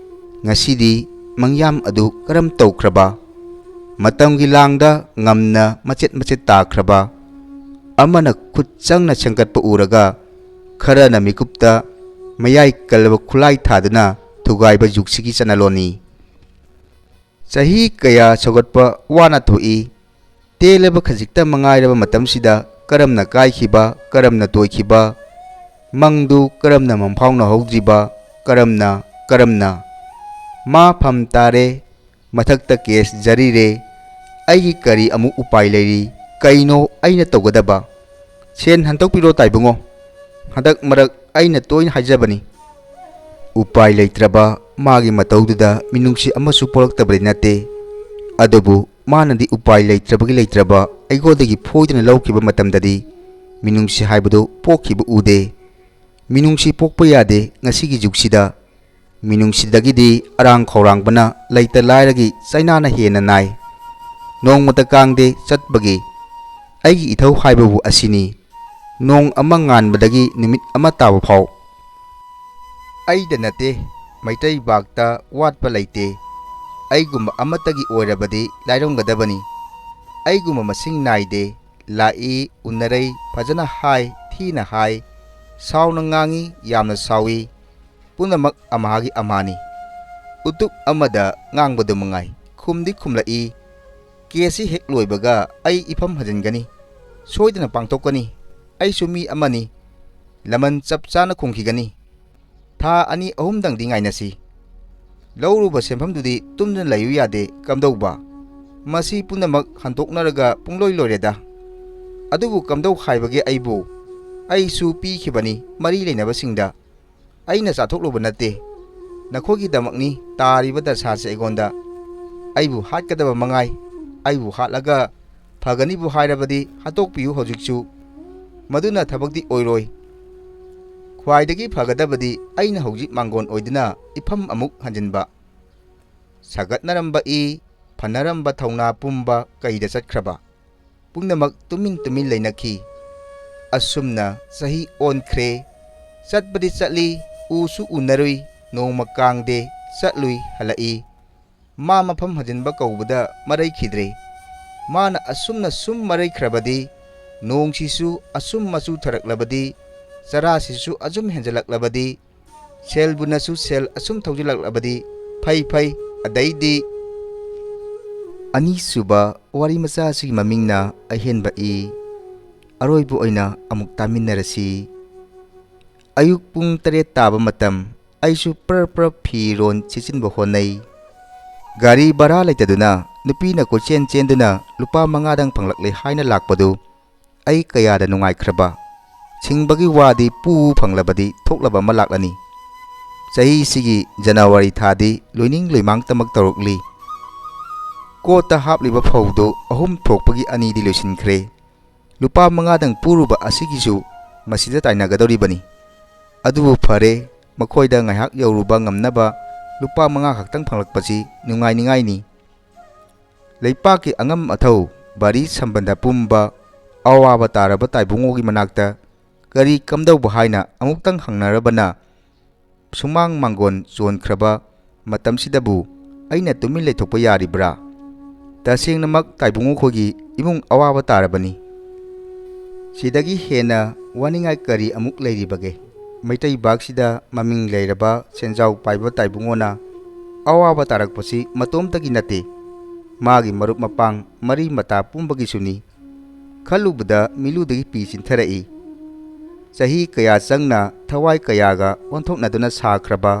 ꯉꯁꯤꯗꯤ ꯃꯪꯌꯥꯝ ꯑꯗꯨ ꯀꯔꯝ ꯇꯧꯈ꯭ꯔꯕ? ꯃꯇꯝꯒꯤ ꯂꯥꯡꯗ ꯉꯝꯅ ꯃꯆꯦꯠ ꯃꯆꯦꯠ ꯇꯥꯈ꯭ꯔꯕ? ꯑꯃꯅ ꯈꯨꯠ ꯆꯪꯅ ꯁꯦꯝꯒꯠꯄ ꯎꯔꯒ ꯈꯔꯅ ꯃꯤꯀꯨꯞꯇ ꯃꯌꯥꯏ ꯀꯜꯂꯕ ꯈꯨꯠꯂꯥꯏ ꯊꯥꯗꯨꯅ ꯊꯨꯒꯥꯏꯕ ꯖꯨꯒꯁꯤꯒꯤ ꯆꯠꯅꯂꯣꯟꯅꯤ꯫ ꯆꯍꯤ ꯀꯌꯥ ꯁꯧꯒꯠꯄ ꯋꯥꯅ ꯊꯣꯛꯏ꯫ ꯇꯦꯜꯂꯕ ꯈꯖꯤꯛꯇ ꯃꯉꯥꯏꯔꯕ ꯃꯇꯝꯁꯤꯗ ꯀꯔꯝꯅ ꯀꯥꯏꯈꯤꯕ, ꯀꯔꯝꯅ ꯇꯣꯏꯈꯤꯕ, ꯃꯪꯗꯨ ꯀꯔꯝꯅ ꯃꯪꯐꯥꯎꯅꯍꯧꯗ꯭ꯔꯤꯕ, ꯀꯔꯝꯅ, ꯀꯔꯝꯅ? ꯃꯥ ꯐꯝ ꯇꯥꯔꯦ, ꯃꯊꯛꯇ ꯀꯦꯁ ꯖꯔꯤꯔꯦ꯫ ꯑꯩꯒꯤ ꯀꯔꯤ ꯑꯃꯨꯛ ꯎꯄꯥꯏ ꯂꯩꯔꯤ? ꯀꯩꯅꯣ ꯑꯩꯅ ꯇꯧꯒꯗꯕ? ꯁꯦꯟ ꯍꯟꯗꯣꯛꯄꯤꯔꯣ ꯇꯥꯏꯕꯨꯡꯉꯣ꯫ ꯍꯟꯗꯛ ꯃꯔꯛ ꯑꯩꯅ ꯇꯣꯏꯅ ꯍꯥꯏꯖꯕꯅꯤ꯫ ꯎꯄꯥꯏ ꯂꯩꯇ꯭ꯔꯕ ꯃꯥꯒꯤ ꯃꯇꯧꯗꯨꯗ ꯃꯤꯅꯨꯡꯁꯤ ꯑꯃꯁꯨ ꯄꯣꯛꯂꯛꯇꯕꯗꯤ ꯅꯠꯇꯦ꯫ ꯑꯗꯨꯕꯨ ꯃꯥꯅꯗꯤ ꯎꯄꯥꯏ ꯂꯩꯇ꯭ꯔꯕꯒꯤ ꯂꯩꯇ꯭ꯔꯕ ꯑꯩꯉꯣꯟꯗꯒꯤ ꯐꯣꯏꯗꯨꯅ ꯂꯧꯈꯤꯕ ꯃꯇꯝꯗꯗꯤ ꯃꯤꯅꯨꯡꯁꯤ ꯍꯥꯏꯕꯗꯨ ꯄꯣꯛꯈꯤꯕ ꯎꯗꯦ꯫ ꯃꯤꯅꯨꯡꯁꯤ ꯄꯣꯛꯄ ꯌꯥꯗꯦ ꯉꯁꯤꯒꯤ ꯖꯨꯒꯁꯤꯗ꯫ ꯃꯤꯅꯨꯡꯁꯤꯗꯒꯤꯗꯤ ꯑꯔꯥꯡ ꯈꯧꯔꯥꯡꯕꯅ ꯂꯩꯇ ꯂꯥꯏꯔꯒꯤ ꯆꯩꯅꯥꯅ ꯍꯦꯟꯅ ꯅꯥꯏ꯫ ꯅꯣꯡꯃꯇ ꯀꯥꯡꯗꯦ ꯆꯠꯄꯒꯤ ꯑꯩꯒꯤ ꯏꯊꯧ ꯍꯥꯏꯕꯕꯨ ꯑꯁꯤꯅꯤ꯫ ꯅꯣꯡ ꯑꯃ ꯉꯥꯟꯕꯗꯒꯤ ꯅꯨꯃꯤꯠ ꯑꯃ ꯇꯥꯕ ꯐꯥꯎ꯫ ꯑꯩꯗ ꯅꯠꯇꯦ, ꯃꯩꯇꯩ ꯕꯥꯛꯇ ꯋꯥꯠꯄ ꯂꯩꯇꯦ꯫ ꯑꯩꯒꯨꯝꯕ ꯑꯃꯠꯇꯒꯤ ꯑꯣꯏꯔꯕꯗꯤ ꯂꯥꯏꯔꯝꯒꯗꯕꯅꯤ꯫ ꯑꯩꯒꯨꯝꯕ ꯃꯁꯤꯡ ꯅꯥꯏꯗꯦ꯫ ꯂꯥꯛꯏ, ꯎꯅꯔꯩ, ꯐꯖꯅ ꯍꯥꯏ, ꯊꯤꯅ ꯍꯥꯏ, ꯁꯥꯎꯅ ꯉꯥꯡꯏ, ꯌꯥꯝꯅ ꯁꯥꯎꯏ꯫ ꯄꯨꯝꯅꯃꯛ ꯑꯃꯍꯥꯒꯤ ꯑꯃꯍꯥꯅꯤ꯫ ꯎꯇꯨꯞ ꯑꯃꯗ ꯉꯥꯡꯕꯗꯨ ꯃꯉꯥꯏ꯫ ꯈꯨꯝꯗꯤ ꯈꯨꯝꯂꯛꯏ꯫ ꯀꯦꯁꯁꯤ ꯍꯦꯛ ꯂꯣꯏꯕꯒ ꯑꯩ ꯏꯐꯝ ꯍꯟꯖꯤꯟꯒꯅꯤ꯫ ꯁꯣꯏꯗꯅ ꯄꯥꯡꯊꯣꯛꯀꯅꯤ꯫ ꯑꯩꯁꯨ ꯃꯤ ꯑꯃꯅꯤ꯫ ꯂꯃꯟ ꯆꯞ ꯆꯥꯅ ꯈꯨꯝꯈꯤꯒꯅꯤ꯫ ꯊꯥ ꯑꯅꯤ ꯑꯍꯨꯝꯗꯪꯗꯤ ꯉꯥꯏꯅꯁꯤ꯫ ꯂꯧꯔꯨꯕ ꯁꯦꯟꯐꯝꯗꯨꯗꯤ ꯇꯨꯝꯗꯨꯅ ꯂꯩꯌꯨ ꯌꯥꯗꯦ꯫ ꯀꯝꯗꯧꯕ? ꯃꯁꯤ ꯄꯨꯝꯅꯃꯛ ꯍꯟꯗꯣꯛꯅꯔꯒ ꯄꯨꯡꯂꯣꯏ ꯂꯣꯏꯔꯦꯗ꯫ ꯑꯗꯨꯕꯨ ꯀꯝꯗꯧ ꯍꯥꯏꯕꯒꯦ ꯑꯩꯕꯨ? ꯑꯩꯁꯨ ꯄꯤꯈꯤꯕꯅꯤ ꯃꯔꯤ ꯂꯩꯅꯕꯁꯤꯡꯗ꯫ ꯑꯩꯅ ꯆꯥꯊꯣꯛꯂꯨꯕ ꯅꯠꯇꯦ꯫ ꯅꯈꯣꯏꯒꯤꯗꯃꯛꯅꯤ ꯇꯥꯔꯤꯕ ꯗꯁꯥꯁꯦ ꯑꯩꯉꯣꯟꯗ꯫ ꯑꯩꯕꯨ ꯍꯥꯠꯀꯗꯕ ꯃꯉꯥꯏ꯫ ꯑꯩꯕꯨ ꯍꯥꯠꯂꯒ ꯐꯒꯅꯤꯕꯨ ꯍꯥꯏꯔꯕꯗꯤ ꯍꯥꯠꯇꯣꯛꯄꯤꯌꯨ ꯍꯧꯖꯤꯛꯁꯨ꯫ ꯃꯗꯨꯅ ꯊꯕꯛꯇꯤ ꯑꯣꯏꯔꯣꯏ꯫ ꯈ꯭ꯋꯥꯏꯗꯒꯤ ꯐꯒꯗꯕꯗꯤ ꯑꯩꯅ ꯍꯧꯖꯤꯛ ꯃꯥꯡꯒꯣꯟ ꯑꯣꯏꯗꯨꯅ ꯏꯐꯝ ꯑꯃꯨꯛ ꯍꯟꯖꯤꯟꯕ꯫ ꯁꯥꯒꯠꯅꯔꯝꯕ ꯏ, ꯐꯅꯔꯝꯕ ꯊꯧꯅꯥ ꯄꯨꯝꯕ ꯀꯩꯗ ꯆꯠꯈ꯭ꯔꯕ? ꯄꯨꯝꯅꯃꯛ ꯇꯨꯃꯤꯟ ꯇꯨꯃꯤꯟ ꯂꯩꯅꯈꯤ꯫ ꯑꯁꯨꯝꯅ ꯆꯍꯤ ꯑꯣꯟꯈ꯭ꯔꯦ꯫ ꯆꯠꯄꯗꯤ ꯆꯠꯂꯤ, ꯎꯁꯨ ꯎꯅꯔꯨꯏ, ꯅꯣꯡꯃ ꯀꯥꯡꯗꯦ, ꯆꯠꯂꯨꯏ, ꯍꯜꯂꯛꯏ꯫ ꯃꯥ ꯃꯐꯝ ꯍꯟꯖꯤꯟꯕ ꯀꯧꯕꯗ ꯃꯔꯩꯈꯤꯗ꯭ꯔꯦ꯫ ꯃꯥꯅ ꯑꯁꯨꯝꯅ ꯁꯨꯝ ꯃꯔꯩꯈ꯭ꯔꯕꯗꯤ ꯅꯣꯡꯁꯤꯁꯨ ꯑꯁꯨꯝ ꯃꯆꯨ ꯊꯔꯛꯂꯕꯗꯤ, ꯆꯔꯥꯁꯤꯁꯨ ꯑꯁꯨꯝ ꯍꯦꯟꯖꯜꯂꯛꯂꯕꯗꯤ, ꯁꯦꯜꯕꯨꯅꯁꯨ ꯁꯦꯜ ꯑꯁꯨꯝ ꯊꯧꯖꯤꯜꯂꯛꯂꯕꯗꯤ ꯐꯩ ꯐꯩ꯫ ꯑꯗꯩꯗꯤ ꯑꯅꯤꯁꯨꯕ ꯋꯥꯔꯤ ꯃꯆꯥ ꯑꯁꯤꯒꯤ ꯃꯃꯤꯡꯅ ꯑꯍꯦꯟꯕ ꯏ꯫ ꯑꯔꯣꯏꯕ ꯑꯣꯏꯅ ꯑꯃꯨꯛ ꯇꯥꯃꯤꯟꯅꯔꯁꯤ꯫ ꯑꯌꯨꯛ ꯄꯨꯡ ꯇꯔꯦꯠ ꯇꯥꯕ ꯃꯇꯝ꯫ ꯑꯩꯁꯨ ꯄꯔꯞ ꯄꯔꯞ ꯐꯤꯔꯣꯟ ꯁꯦꯠꯆꯤꯟꯕ ꯍꯣꯠꯅꯩ꯫ ꯒꯥꯔꯤ ꯚꯔꯥ ꯂꯩꯇꯗꯨꯅ ꯅꯨꯄꯤꯅ ꯀꯣꯏꯆꯦꯟ ꯆꯦꯟꯗꯨꯅ ꯂꯨꯄꯥ ꯃꯉꯥꯗꯪ ꯐꯪꯂꯛꯂꯦ ꯍꯥꯏꯅ ꯂꯥꯛꯄꯗꯨ ꯑꯩ ꯀꯌꯥꯗ ꯅꯨꯡꯉꯥꯏꯈ꯭ꯔꯕ꯫ ꯁꯤꯡꯕꯒꯤ ꯋꯥꯗꯤ ꯄꯨ ꯐꯪꯂꯕꯗꯤ ꯊꯣꯛꯂꯕ ꯑꯃ ꯂꯥꯛꯂꯅꯤ꯫ ꯆꯍꯤꯁꯤꯒꯤ ꯖꯅꯋꯥꯔꯤ ꯊꯥꯗꯤ ꯂꯣꯏꯅꯤꯡ ꯂꯣꯏꯃꯥꯡꯇꯃꯛ ꯇꯧꯔꯛꯂꯤ꯫ ꯀꯣꯠꯇ ꯍꯥꯞꯂꯤꯕ ꯐꯧꯗꯨ ꯑꯍꯨꯝ ꯊꯣꯛꯄꯒꯤ ꯑꯅꯤꯗꯤ ꯂꯣꯏꯁꯤꯟꯈ꯭ꯔꯦ꯫ ꯂꯨꯄꯥ ꯃꯉꯥꯗꯪ ꯄꯨꯔꯨꯕ ꯑꯁꯤꯒꯤꯁꯨ ꯃꯁꯤꯗ ꯇꯥꯏꯅꯒꯗꯧꯔꯤꯕꯅꯤ꯫ ꯑꯗꯨꯕꯨ ꯐꯔꯦ, ꯃꯈꯣꯏꯗ ꯉꯥꯏꯍꯥꯛ ꯌꯧꯔꯨꯕ ꯉꯝꯅꯕ ꯂꯨꯄꯥ ꯃꯉꯥ ꯈꯛꯇꯪ ꯐꯪꯂꯛꯄꯁꯤ ꯅꯨꯡꯉꯥꯏꯅꯤꯡꯉꯥꯏꯅꯤ꯫ ꯂꯩꯄꯥꯛꯀꯤ ꯑꯉꯝ ꯑꯊꯧ ꯕꯥꯔꯤ ꯁꯝꯕꯟꯗ ꯄꯨꯝꯕ ꯑꯋꯥꯕ ꯇꯥꯔꯕ ꯇꯥꯏꯕꯨꯡꯉꯣꯒꯤ ꯃꯅꯥꯛꯇ ꯀꯔꯤ ꯀꯝꯗꯧꯕ ꯍꯥꯏꯅ ꯑꯃꯨꯛꯇꯪ ꯍꯪꯅꯔꯕꯅ ꯁꯨꯃꯥꯡ ꯃꯥꯡꯒꯣꯟ ꯆꯣꯟꯈ꯭ꯔꯕ ꯃꯇꯝꯁꯤꯗꯕꯨ ꯑꯩꯅ ꯇꯨꯃꯤꯟ ꯂꯩꯊꯣꯛꯄ ꯌꯥꯔꯤꯕ꯭ꯔꯥ? ꯇꯁꯦꯡꯅꯃꯛ ꯇꯥꯏꯕꯨꯡꯉꯣ ꯈꯣꯏꯒꯤ ꯏꯃꯨꯡ ꯑꯋꯥꯕ ꯇꯥꯔꯕꯅꯤ꯫ ꯁꯤꯗꯒꯤ ꯍꯦꯟꯅ ꯋꯥꯅꯤꯡꯉꯥꯏ ꯀꯔꯤ ꯑꯃꯨꯛ ꯂꯩꯔꯤꯕꯒꯦ? ꯃꯩꯇꯩ ꯕꯥꯛꯁꯤꯗ ꯃꯃꯤꯡ ꯂꯩꯔꯕ ꯁꯦꯟꯖꯥꯎ ꯄꯥꯏꯕ ꯇꯥꯏꯕꯨꯡꯉꯣꯅ ꯑꯋꯥꯕ ꯇꯥꯔꯛꯄꯁꯤ ꯃꯇꯣꯝꯇꯒꯤ ꯅꯠꯇꯦ, ꯃꯥꯒꯤ ꯃꯔꯨꯞ ꯃꯄꯥꯡ ꯃꯔꯤ ꯃꯇꯥ ꯄꯨꯝꯕꯒꯤꯁꯨꯅꯤ꯫ ꯈꯜꯂꯨꯕꯗ ꯃꯤꯠꯂꯨꯗꯒꯤ ꯄꯤ ꯆꯤꯟꯊꯔꯛꯏ꯫ ꯆꯍꯤ ꯀꯌꯥ ꯆꯪꯅ ꯊꯋꯥꯏ ꯀꯌꯥꯒ ꯑꯣꯟꯊꯣꯛꯅꯗꯨꯅ ꯁꯥꯈ꯭ꯔꯕ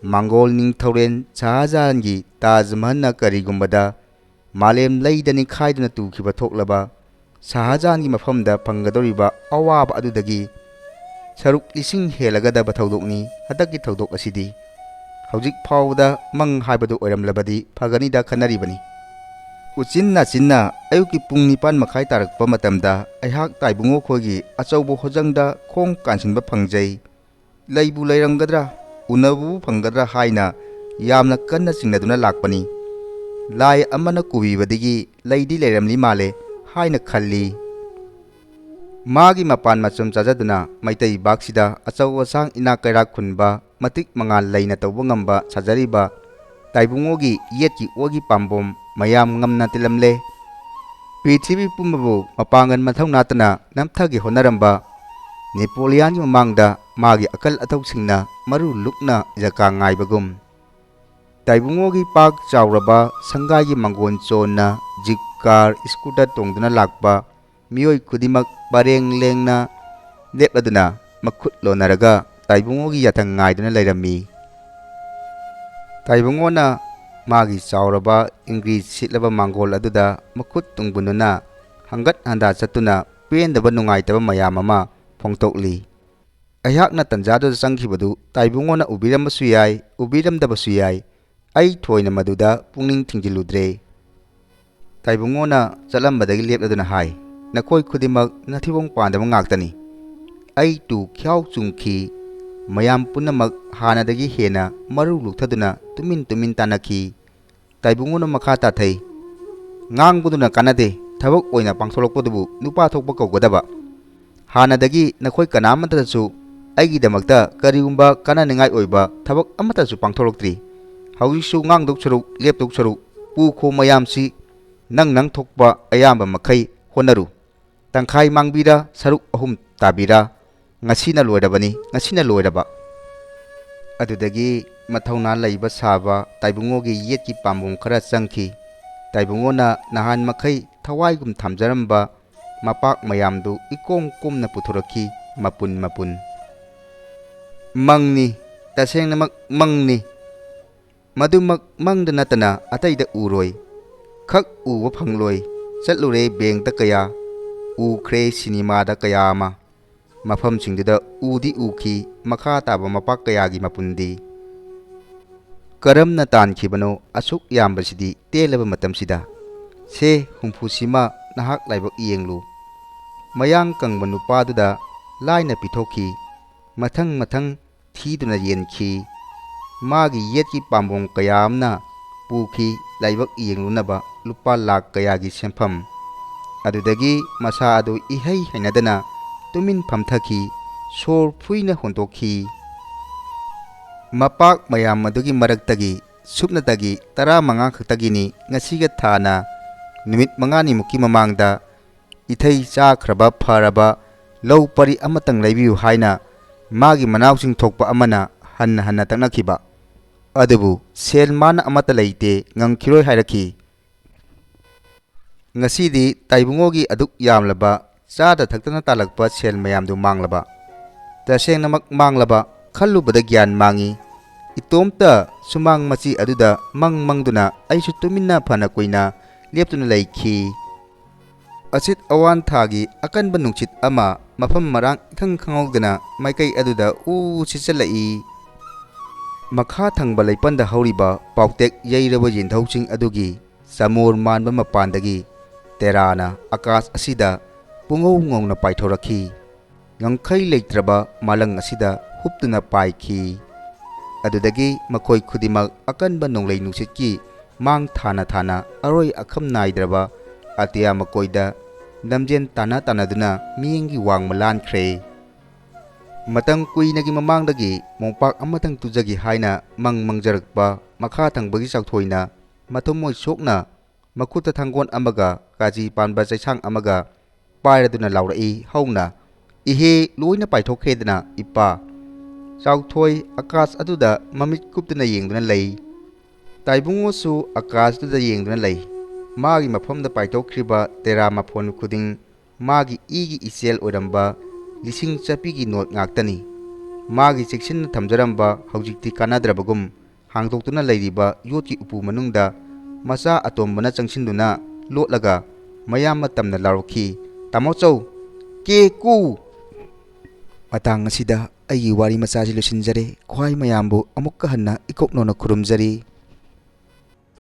ꯃꯪꯒꯣꯜ ꯅꯤꯡꯊꯧꯔꯦꯜ ꯁꯍꯥꯖꯍꯥꯟꯒꯤ ꯇꯥꯖ ꯃꯍꯜꯅ ꯀꯔꯤꯒꯨꯝꯕꯗ ꯃꯥꯂꯦꯝ ꯂꯩꯗ ꯅꯤꯡꯈꯥꯏꯗꯨꯅ ꯇꯨꯈꯤꯕ ꯊꯣꯛꯂꯕ ꯁꯍꯥꯖꯍꯥꯟꯒꯤ ꯃꯐꯝꯗ ꯐꯪꯒꯗꯧꯔꯤꯕ ꯑꯋꯥꯕ ꯑꯗꯨꯗꯒꯤ ꯁꯔꯨꯛ ꯂꯤꯁꯤꯡ ꯍꯦꯜꯂꯒꯗꯕ ꯊꯧꯗꯣꯛꯅꯤ ꯍꯟꯗꯛꯀꯤ ꯊꯧꯗꯣꯛ ꯑꯁꯤꯗꯤ꯫ ꯍꯧꯖꯤꯛ ꯐꯥꯎꯕꯗ ꯃꯪ ꯍꯥꯏꯕꯗꯨ ꯑꯣꯏꯔꯝꯂꯕꯗꯤ ꯐꯒꯅꯤꯗ ꯈꯟꯅꯔꯤꯕꯅꯤ꯫ ꯎꯆꯤꯟ ꯅꯥꯆꯤꯟꯅ ꯑꯌꯨꯛꯀꯤ ꯄꯨꯡ ꯅꯤꯄꯥꯟ ꯃꯈꯥꯏ ꯇꯥꯔꯛꯄ ꯃꯇꯝꯗ ꯑꯩꯍꯥꯛ ꯇꯥꯏꯕꯨꯡꯉꯣ ꯈꯣꯏꯒꯤ ꯑꯆꯧꯕ ꯍꯣꯖꯪꯗ ꯈꯣꯡ ꯀꯥꯟꯁꯤꯟꯕ ꯐꯪꯖꯩ꯫ ꯂꯩꯕꯨ ꯂꯩꯔꯝꯒꯗ꯭ꯔꯥ, ꯎꯅꯕꯕꯨ ꯐꯪꯒꯗ꯭ꯔꯥ ꯍꯥꯏꯅ ꯌꯥꯝꯅ ꯀꯟꯅ ꯆꯤꯡꯅꯗꯨꯅ ꯂꯥꯛꯄꯅꯤ꯫ ꯂꯥꯏ ꯑꯃꯅ ꯀꯨꯕꯤꯕꯗꯒꯤ ꯂꯩꯗꯤ ꯂꯩꯔꯝꯂꯤ ꯃꯥꯜꯂꯦ ꯍꯥꯏꯅ ꯈꯜꯂꯤ꯫ ꯃꯥꯒꯤ ꯃꯄꯥꯟ ꯃꯆꯨꯝ ꯆꯥꯖꯗꯨꯅ ꯃꯩꯇꯩ ꯕꯥꯛꯁꯤꯗ ꯑꯆꯧ ꯑꯁꯥꯡ ꯏꯅꯥꯛ ꯀꯩꯔꯥꯛ ꯈꯨꯟꯕ ꯃꯇꯤꯛ ꯃꯉꯥꯜ ꯂꯩꯅ ꯇꯧꯕ ꯉꯝꯕ ꯁꯥꯖꯔꯤꯕ ꯇꯥꯏꯕꯨꯡꯉꯣꯒꯤ ꯌꯦꯠꯀꯤ ꯑꯣꯏꯒꯤ ꯄꯥꯝꯕꯣꯝ ꯃꯌꯥꯝ ꯉꯝꯅ ꯇꯤꯜꯂꯝꯂꯦ꯫ ꯄ꯭ꯔꯤꯊꯤꯕꯤ ꯄꯨꯝꯕꯕꯨ ꯃꯄꯥꯡꯒꯜ ꯃꯊꯧ ꯅꯥꯠꯇꯅ ꯅꯝꯊꯒꯦ ꯍꯣꯠꯅꯔꯝꯕ ꯅꯦꯄꯣꯂꯤꯌꯥꯟꯒꯤ ꯃꯃꯥꯡꯗ ꯃꯥꯒꯤ ꯑꯀꯜ ꯑꯊꯧꯁꯤꯡꯅ ꯃꯔꯨ ꯂꯨꯛꯅ ꯖꯀꯥ ꯉꯥꯏꯕꯒꯨꯝ꯫ ꯇꯥꯏꯕꯨꯡꯉꯣꯒꯤ ꯄꯥꯛ ꯆꯥꯎꯔꯕ ꯁꯪꯒꯥꯏꯒꯤ ꯃꯪꯒꯣꯟ ꯆꯣꯟꯅ ꯖꯤꯞ, ꯀꯥꯔ, ꯁ꯭ꯀꯨꯇꯔ ꯇꯣꯡꯗꯨꯅ ꯂꯥꯛꯄ ꯃꯤꯑꯣꯏ ꯈꯨꯗꯤꯡꯃꯛ ꯄꯔꯦꯡ ꯂꯦꯡꯅ ꯂꯦꯞꯂꯗꯨꯅ ꯃꯈꯨꯠ ꯂꯣꯟꯅꯔꯒ ꯇꯥꯏꯕꯨꯡꯉꯣꯒꯤ ꯌꯥꯊꯪ ꯉꯥꯏꯗꯨꯅ ꯂꯩꯔꯝꯃꯤ꯫ ꯇꯥꯏꯕꯨꯡꯉꯣꯅ ꯃꯥꯒꯤ ꯆꯥꯎꯔꯕ ꯏꯪꯒ꯭ꯔꯤꯖ ꯁꯤꯠꯂꯕ ꯃꯥꯡꯒꯣꯜ ꯑꯗꯨꯗ ꯃꯈꯨꯠ ꯇꯨꯡꯕꯨꯟꯗꯨꯅ ꯍꯪꯒꯠ ꯍꯟꯗꯥ ꯆꯠꯇꯨꯅ ꯄꯦꯟꯗꯕ ꯅꯨꯡꯉꯥꯏꯇꯕ ꯃꯌꯥꯝ ꯑꯃ ꯐꯣꯡꯗꯣꯛꯂꯤ꯫ ꯑꯩꯍꯥꯛꯅ ꯇꯟꯖꯥꯗꯨꯗ ꯆꯪꯈꯤꯕꯗꯨ ꯇꯥꯏꯕꯨꯡꯉꯣꯅ ꯎꯕꯤꯔꯝꯕꯁꯨ ꯌꯥꯏ, ꯎꯕꯤꯔꯝꯗꯕꯁꯨ ꯌꯥꯏ꯫ ꯑꯩ ꯊꯣꯏꯅ ꯃꯗꯨꯗ ꯄꯨꯛꯅꯤꯡ ꯊꯤꯡꯖꯤꯜꯂꯨꯗ꯭ꯔꯦ꯫ ꯇꯥꯏꯕꯨꯡꯉꯣꯅ ꯆꯠꯂꯝꯕꯗꯒꯤ ꯂꯦꯞꯂꯗꯨꯅ ꯍꯥꯏ, "ꯅꯈꯣꯏ ꯈꯨꯗꯤꯡꯃꯛ ꯅꯊꯤꯕꯣꯡ ꯄꯥꯟꯗꯕ ꯉꯥꯛꯇꯅꯤ꯫ ꯑꯩ ꯇꯨ ꯈ꯭ꯌꯥꯎ ꯆꯨꯝꯈꯤ꯫ ꯃꯌꯥꯝ ꯄꯨꯝꯅꯃꯛ ꯍꯥꯟꯅꯗꯒꯤ ꯍꯦꯟꯅ ꯃꯔꯨ ꯂꯨꯛꯊꯗꯨꯅ ꯇꯨꯃꯤꯟ ꯇꯨꯃꯤꯟ ꯇꯥꯟꯅꯈꯤ꯫ ꯇꯥꯏꯕꯨꯡꯉꯣꯅ ꯃꯈꯥ ꯇꯥꯊꯩ, "ꯉꯥꯡꯕꯗꯨꯅ ꯀꯥꯟꯅꯗꯦ, ꯊꯕꯛ ꯑꯣꯏꯅ ꯄꯥꯡꯊꯣꯛꯂꯛꯄꯗꯨꯕꯨ ꯅꯨꯄꯥ ꯊꯣꯛꯄ ꯀꯧꯒꯗꯕ꯫ ꯍꯥꯟꯅꯗꯒꯤ ꯅꯈꯣꯏ ꯀꯅꯥꯃꯠꯇꯗꯁꯨ ꯑꯩꯒꯤꯗꯃꯛꯇ ꯀꯔꯤꯒꯨꯝꯕ ꯀꯥꯟꯅꯅꯤꯡꯉꯥꯏ ꯑꯣꯏꯕ ꯊꯕꯛ ꯑꯃꯠꯇꯁꯨ ꯄꯥꯡꯊꯣꯛꯂꯛꯇ꯭ꯔꯤ꯫ ꯍꯧꯖꯤꯛꯁꯨ ꯉꯥꯡꯗꯧ ꯁꯔꯨꯛ, ꯂꯦꯞꯇꯧ ꯁꯔꯨꯛ, ꯄꯨ ꯈꯣ ꯃꯌꯥꯝꯁꯤ ꯅꯪ ꯅꯪ ꯊꯣꯛꯄ ꯑꯌꯥꯝꯕ ꯃꯈꯩ ꯍꯣꯠꯅꯔꯨ꯫ ꯇꯪꯈꯥꯏ ꯃꯥꯡꯕꯤꯔ, ꯁꯔꯨꯛ ꯑꯍꯨꯝ ꯇꯥꯕꯤꯔ, ꯉꯁꯤꯅ ꯂꯣꯏꯔꯕꯅꯤ, ꯉꯁꯤꯅ ꯂꯣꯏꯔꯕ"꯫ ꯑꯗꯨꯗꯒꯤ ꯃꯊꯧꯅꯥ ꯂꯩꯕ ꯁꯥꯕ ꯇꯥꯏꯕꯨꯡꯉꯣꯒꯤ ꯌꯦꯠꯀꯤ ꯄꯥꯝꯕꯣꯝ ꯈꯔ ꯆꯪꯈꯤ꯫ ꯇꯥꯏꯕꯨꯡꯉꯣꯅ ꯅꯍꯥꯟ ꯃꯈꯩ ꯊꯋꯥꯏꯒꯨꯝ ꯊꯝꯖꯔꯝꯕ ꯃꯄꯥꯛ ꯃꯌꯥꯝꯗꯨ ꯏꯀꯣꯝ ꯀꯣꯝꯅ ꯄꯨꯊꯣꯔꯛꯈꯤ, ꯃꯄꯨꯟ ꯃꯄꯨꯟ꯫ "ꯃꯪꯅꯤ, ꯇꯁꯦꯡꯅꯃꯛ ꯃꯪꯅꯤ꯫ ꯃꯗꯨꯃꯛ ꯃꯪꯗ ꯅꯠꯇꯅ ꯑꯇꯩꯗ ꯎꯔꯣꯏ꯫ ꯈꯛ ꯎꯕ ꯐꯪꯂꯣꯏ꯫ ꯆꯠꯂꯨꯔꯦ ꯕꯦꯡꯛꯇ ꯀꯌꯥ, ꯎꯈ꯭ꯔꯦ ꯁꯤꯅꯦꯃꯥꯗ ꯀꯌꯥ ꯑꯃ꯫ ꯃꯐꯝꯁꯤꯡꯗꯨꯗ ꯎꯗꯤ ꯎꯈꯤ, ꯃꯈꯥ ꯇꯥꯕ ꯃꯄꯥꯛ ꯀꯌꯥꯒꯤ ꯃꯄꯨꯟꯗꯤ꯫ ꯀꯔꯝꯅ ꯇꯥꯟꯈꯤꯕꯅꯣ ꯑꯁꯨꯛ ꯌꯥꯝꯕꯁꯤꯗꯤ ꯇꯦꯜꯂꯕ ꯃꯇꯝꯁꯤꯗ? ꯁꯦ, ꯍꯨꯝꯐꯨꯁꯤꯃ ꯅꯍꯥꯛ ꯂꯥꯏꯕꯛ ꯌꯦꯡꯂꯨ"꯫ ꯃꯌꯥꯡ ꯀꯪꯕ ꯅꯨꯄꯥꯗꯨꯗ ꯂꯥꯏꯅ ꯄꯤꯊꯣꯛꯈꯤ꯫ ꯃꯊꯪ ꯃꯊꯪ ꯊꯤꯗꯨꯅ ꯌꯦꯟꯈꯤ꯫ ꯃꯥꯒꯤ ꯌꯦꯠꯀꯤ ꯄꯥꯝꯕꯣꯝ ꯀꯌꯥ ꯑꯃꯅ ꯄꯨꯈꯤ ꯂꯥꯏꯕꯛ ꯌꯦꯡꯂꯨꯅꯕ ꯂꯨꯄꯥ ꯂꯥꯛ ꯀꯌꯥꯒꯤ ꯁꯦꯟꯐꯝ꯫ ꯑꯗꯨꯗꯒꯤ ꯃꯁꯥ ꯑꯗꯨ ꯏꯍꯩ ꯍꯩꯅꯗꯅ ꯇꯨꯃꯤꯟ ꯐꯝꯊꯈꯤ, ꯁꯣꯔ ꯐꯨꯏꯅ ꯍꯣꯟꯗꯣꯛꯈꯤ꯫ ꯃꯄꯥꯛ ꯃꯌꯥꯝ ꯑꯗꯨꯒꯤ ꯃꯔꯛꯇꯒꯤ ꯁꯨꯞꯅꯇꯒꯤ ꯇꯔꯥꯃꯉꯥ ꯈꯛꯇꯒꯤꯅꯤ ꯉꯁꯤꯒ ꯊꯥꯅ ꯅꯨꯃꯤꯠ ꯃꯉꯥꯅꯤꯃꯨꯛꯀꯤ ꯃꯃꯥꯡꯗ ꯏꯊꯩ ꯆꯥꯈ꯭ꯔꯕ ꯐꯔꯕ ꯂꯧ ꯄꯔꯤ ꯑꯃꯇꯪ ꯂꯩꯕꯤꯌꯨ ꯍꯥꯏꯅ ꯃꯥꯒꯤ ꯃꯅꯥꯎꯁꯤꯡ ꯊꯣꯛꯄ ꯑꯃꯅ ꯍꯟꯅ ꯍꯟꯅ ꯇꯛꯅꯈꯤꯕ꯫ ꯑꯗꯨꯕꯨ ꯁꯦꯜ ꯃꯥꯅ ꯑꯃꯠꯇ ꯂꯩꯇꯦ, ꯉꯝꯈꯤꯔꯣꯏ ꯍꯥꯏꯔꯛꯈꯤ꯫ ꯉꯁꯤꯗꯤ ꯇꯥꯏꯕꯨꯡꯉꯣꯒꯤ ꯑꯗꯨꯛ ꯌꯥꯝꯂꯕ ꯆꯥꯗ ꯊꯛꯇꯅ ꯇꯥꯜꯂꯛꯄ ꯁꯦꯜ ꯃꯌꯥꯝꯗꯨ ꯃꯥꯡꯂꯕ꯫ ꯇꯁꯦꯡꯅꯃꯛ ꯃꯥꯡꯂꯕ ꯈꯜꯂꯨꯕꯗ ꯒ꯭ꯌꯥꯟ ꯃꯥꯡꯏ꯫ ꯏꯇꯣꯝꯇ ꯁꯨꯃꯥꯡ ꯃꯆꯤ ꯑꯗꯨꯗ ꯃꯪ ꯃꯪꯗꯨꯅ ꯑꯩꯁꯨ ꯇꯨꯃꯤꯟꯅ ꯐꯅ ꯀꯨꯏꯅ ꯂꯦꯞꯇꯨꯅ ꯂꯩꯈꯤ꯫ ꯑꯁꯤꯠ ꯑꯋꯥꯟ ꯊꯥꯒꯤ ꯑꯀꯟꯕ ꯅꯨꯡꯁꯤꯠ ꯑꯃ ꯃꯐꯝ ꯃꯔꯥꯡ ꯏꯈꯪ ꯈꯪꯍꯧꯗꯅ ꯃꯥꯏꯀꯩ ꯑꯗꯨꯗ ꯎ ꯁꯤꯠꯆꯜꯂꯛꯏ꯫ ꯃꯈꯥ ꯊꯪꯕ ꯂꯩꯄꯟꯗ ꯍꯧꯔꯤꯕ ꯄꯥꯎꯇꯦꯛ ꯌꯩꯔꯕ ꯌꯦꯟꯙꯧꯁꯤꯡ ꯑꯗꯨꯒꯤ ꯆꯃꯣꯔ ꯃꯥꯟꯕ ꯃꯄꯥꯟꯗꯒꯤ ꯇꯦꯔꯥꯅ ꯑꯀꯥꯁ ꯑꯁꯤꯗ ꯄꯨꯡꯉꯧ ꯉꯧꯅ ꯄꯥꯏꯊꯣꯔꯛꯈꯤ꯫ ꯉꯝꯈꯩ ꯂꯩꯇ꯭ꯔꯕ ꯃꯥꯂꯪ ꯑꯁꯤꯗ ꯍꯨꯞꯇꯨꯅ ꯄꯥꯏꯈꯤ꯫ ꯑꯗꯨꯗꯒꯤ ꯃꯈꯣꯏ ꯈꯨꯗꯤꯡꯃꯛ ꯑꯀꯟꯕ ꯅꯣꯡꯂꯩ ꯅꯨꯡꯁꯤꯠꯀꯤ ꯃꯥꯡ ꯊꯥꯅ ꯊꯥꯅ ꯑꯔꯣꯏ ꯑꯈꯝ ꯅꯥꯏꯗ꯭ꯔꯕ ꯑꯇꯤꯌꯥ ꯃꯀꯣꯏꯗ ꯂꯝꯖꯦꯟ ꯇꯥꯟꯅ ꯇꯥꯟꯅꯗꯨꯅ ꯃꯤꯠꯌꯦꯡꯒꯤ ꯋꯥꯡꯃ ꯂꯥꯟꯈ꯭ꯔꯦ꯫ ꯃꯇꯝ ꯀꯨꯏꯅꯒꯤ ꯃꯃꯥꯡꯗꯒꯤ ꯃꯣꯝꯄꯥꯛ ꯑꯃꯇꯪ ꯇꯨꯖꯒꯦ ꯍꯥꯏꯅ ꯃꯪ ꯃꯪꯖꯔꯛꯄ ꯃꯈꯥ ꯊꯪꯕꯒꯤ ꯆꯥꯎꯊꯣꯏꯅ ꯃꯊꯃꯣꯏ ꯁꯣꯛꯅ ꯃꯈꯨꯠꯇ ꯊꯥꯡꯒꯣꯟ ꯑꯃꯒ ꯀꯥꯖꯤ ꯄꯥꯟꯕ ꯆꯩꯁꯥꯡ ꯑꯃꯒ ꯄꯥꯏꯔꯗꯨꯅ ꯂꯥꯎꯔꯛꯏ ꯍꯧꯅ, "ꯏꯍꯦ, ꯂꯣꯏꯅ ꯄꯥꯏꯊꯣꯛꯈ꯭ꯔꯦꯗꯅ ꯏꯄꯥ!" ꯆꯥꯎꯊꯣꯏ ꯑꯀꯥꯁ ꯑꯗꯨꯗ ꯃꯃꯤꯠ ꯀꯨꯞꯇꯨꯅ ꯌꯦꯡꯗꯨꯅ ꯂꯩ꯫ ꯇꯥꯏꯕꯨꯡꯉꯣꯁꯨ ꯑꯀꯥꯁꯇꯨꯗ ꯌꯦꯡꯗꯨꯅ ꯂꯩ꯫ ꯃꯥꯒꯤ ꯃꯐꯝꯗ ꯄꯥꯏꯊꯣꯛꯈ꯭ꯔꯤꯕ ꯇꯦꯔꯥ ꯃꯐꯣꯟ ꯈꯨꯗꯤꯡ ꯃꯥꯒꯤ ꯏꯒꯤ ꯏꯆꯦꯜ ꯑꯣꯏꯔꯝꯕ ꯂꯤꯁꯤꯡ ꯆꯠꯄꯤꯒꯤ ꯅꯣꯠ ꯉꯥꯛꯇꯅꯤ꯫ ꯃꯥꯒꯤ ꯆꯦꯛꯁꯤꯟꯅ ꯊꯝꯖꯔꯝꯕ ꯍꯧꯖꯤꯛꯇꯤ ꯀꯥꯟꯅꯗ꯭ꯔꯕꯒꯨꯝ ꯍꯥꯡꯗꯣꯛꯇꯨꯅ ꯂꯩꯔꯤꯕ ꯌꯣꯠꯀꯤ ꯎꯄꯨ ꯃꯅꯨꯡꯗ ꯃꯆꯥ ꯑꯇꯣꯝꯕꯅ ꯆꯪꯁꯤꯟꯗꯨꯅ ꯂꯣꯠꯂꯒ ꯃꯌꯥꯝ ꯃꯇꯝꯅ ꯂꯥꯎꯔꯛꯈꯤ, "ꯇꯥꯃꯣ ꯆꯧ! ꯀꯦ ꯀꯨ!" ꯃꯇꯥꯡ ꯑꯁꯤꯗ ꯑꯩꯒꯤ ꯋꯥꯔꯤ ꯃꯆꯥꯁꯤ ꯂꯣꯏꯁꯤꯟꯖꯔꯦ꯫ ꯈ꯭ꯋꯥꯏ ꯃꯌꯥꯝꯕꯨ ꯑꯃꯨꯛꯀ ꯍꯟꯅ ꯏꯀꯣꯛ ꯅꯧꯅ ꯈꯨꯔꯨꯝꯖꯔꯤ꯫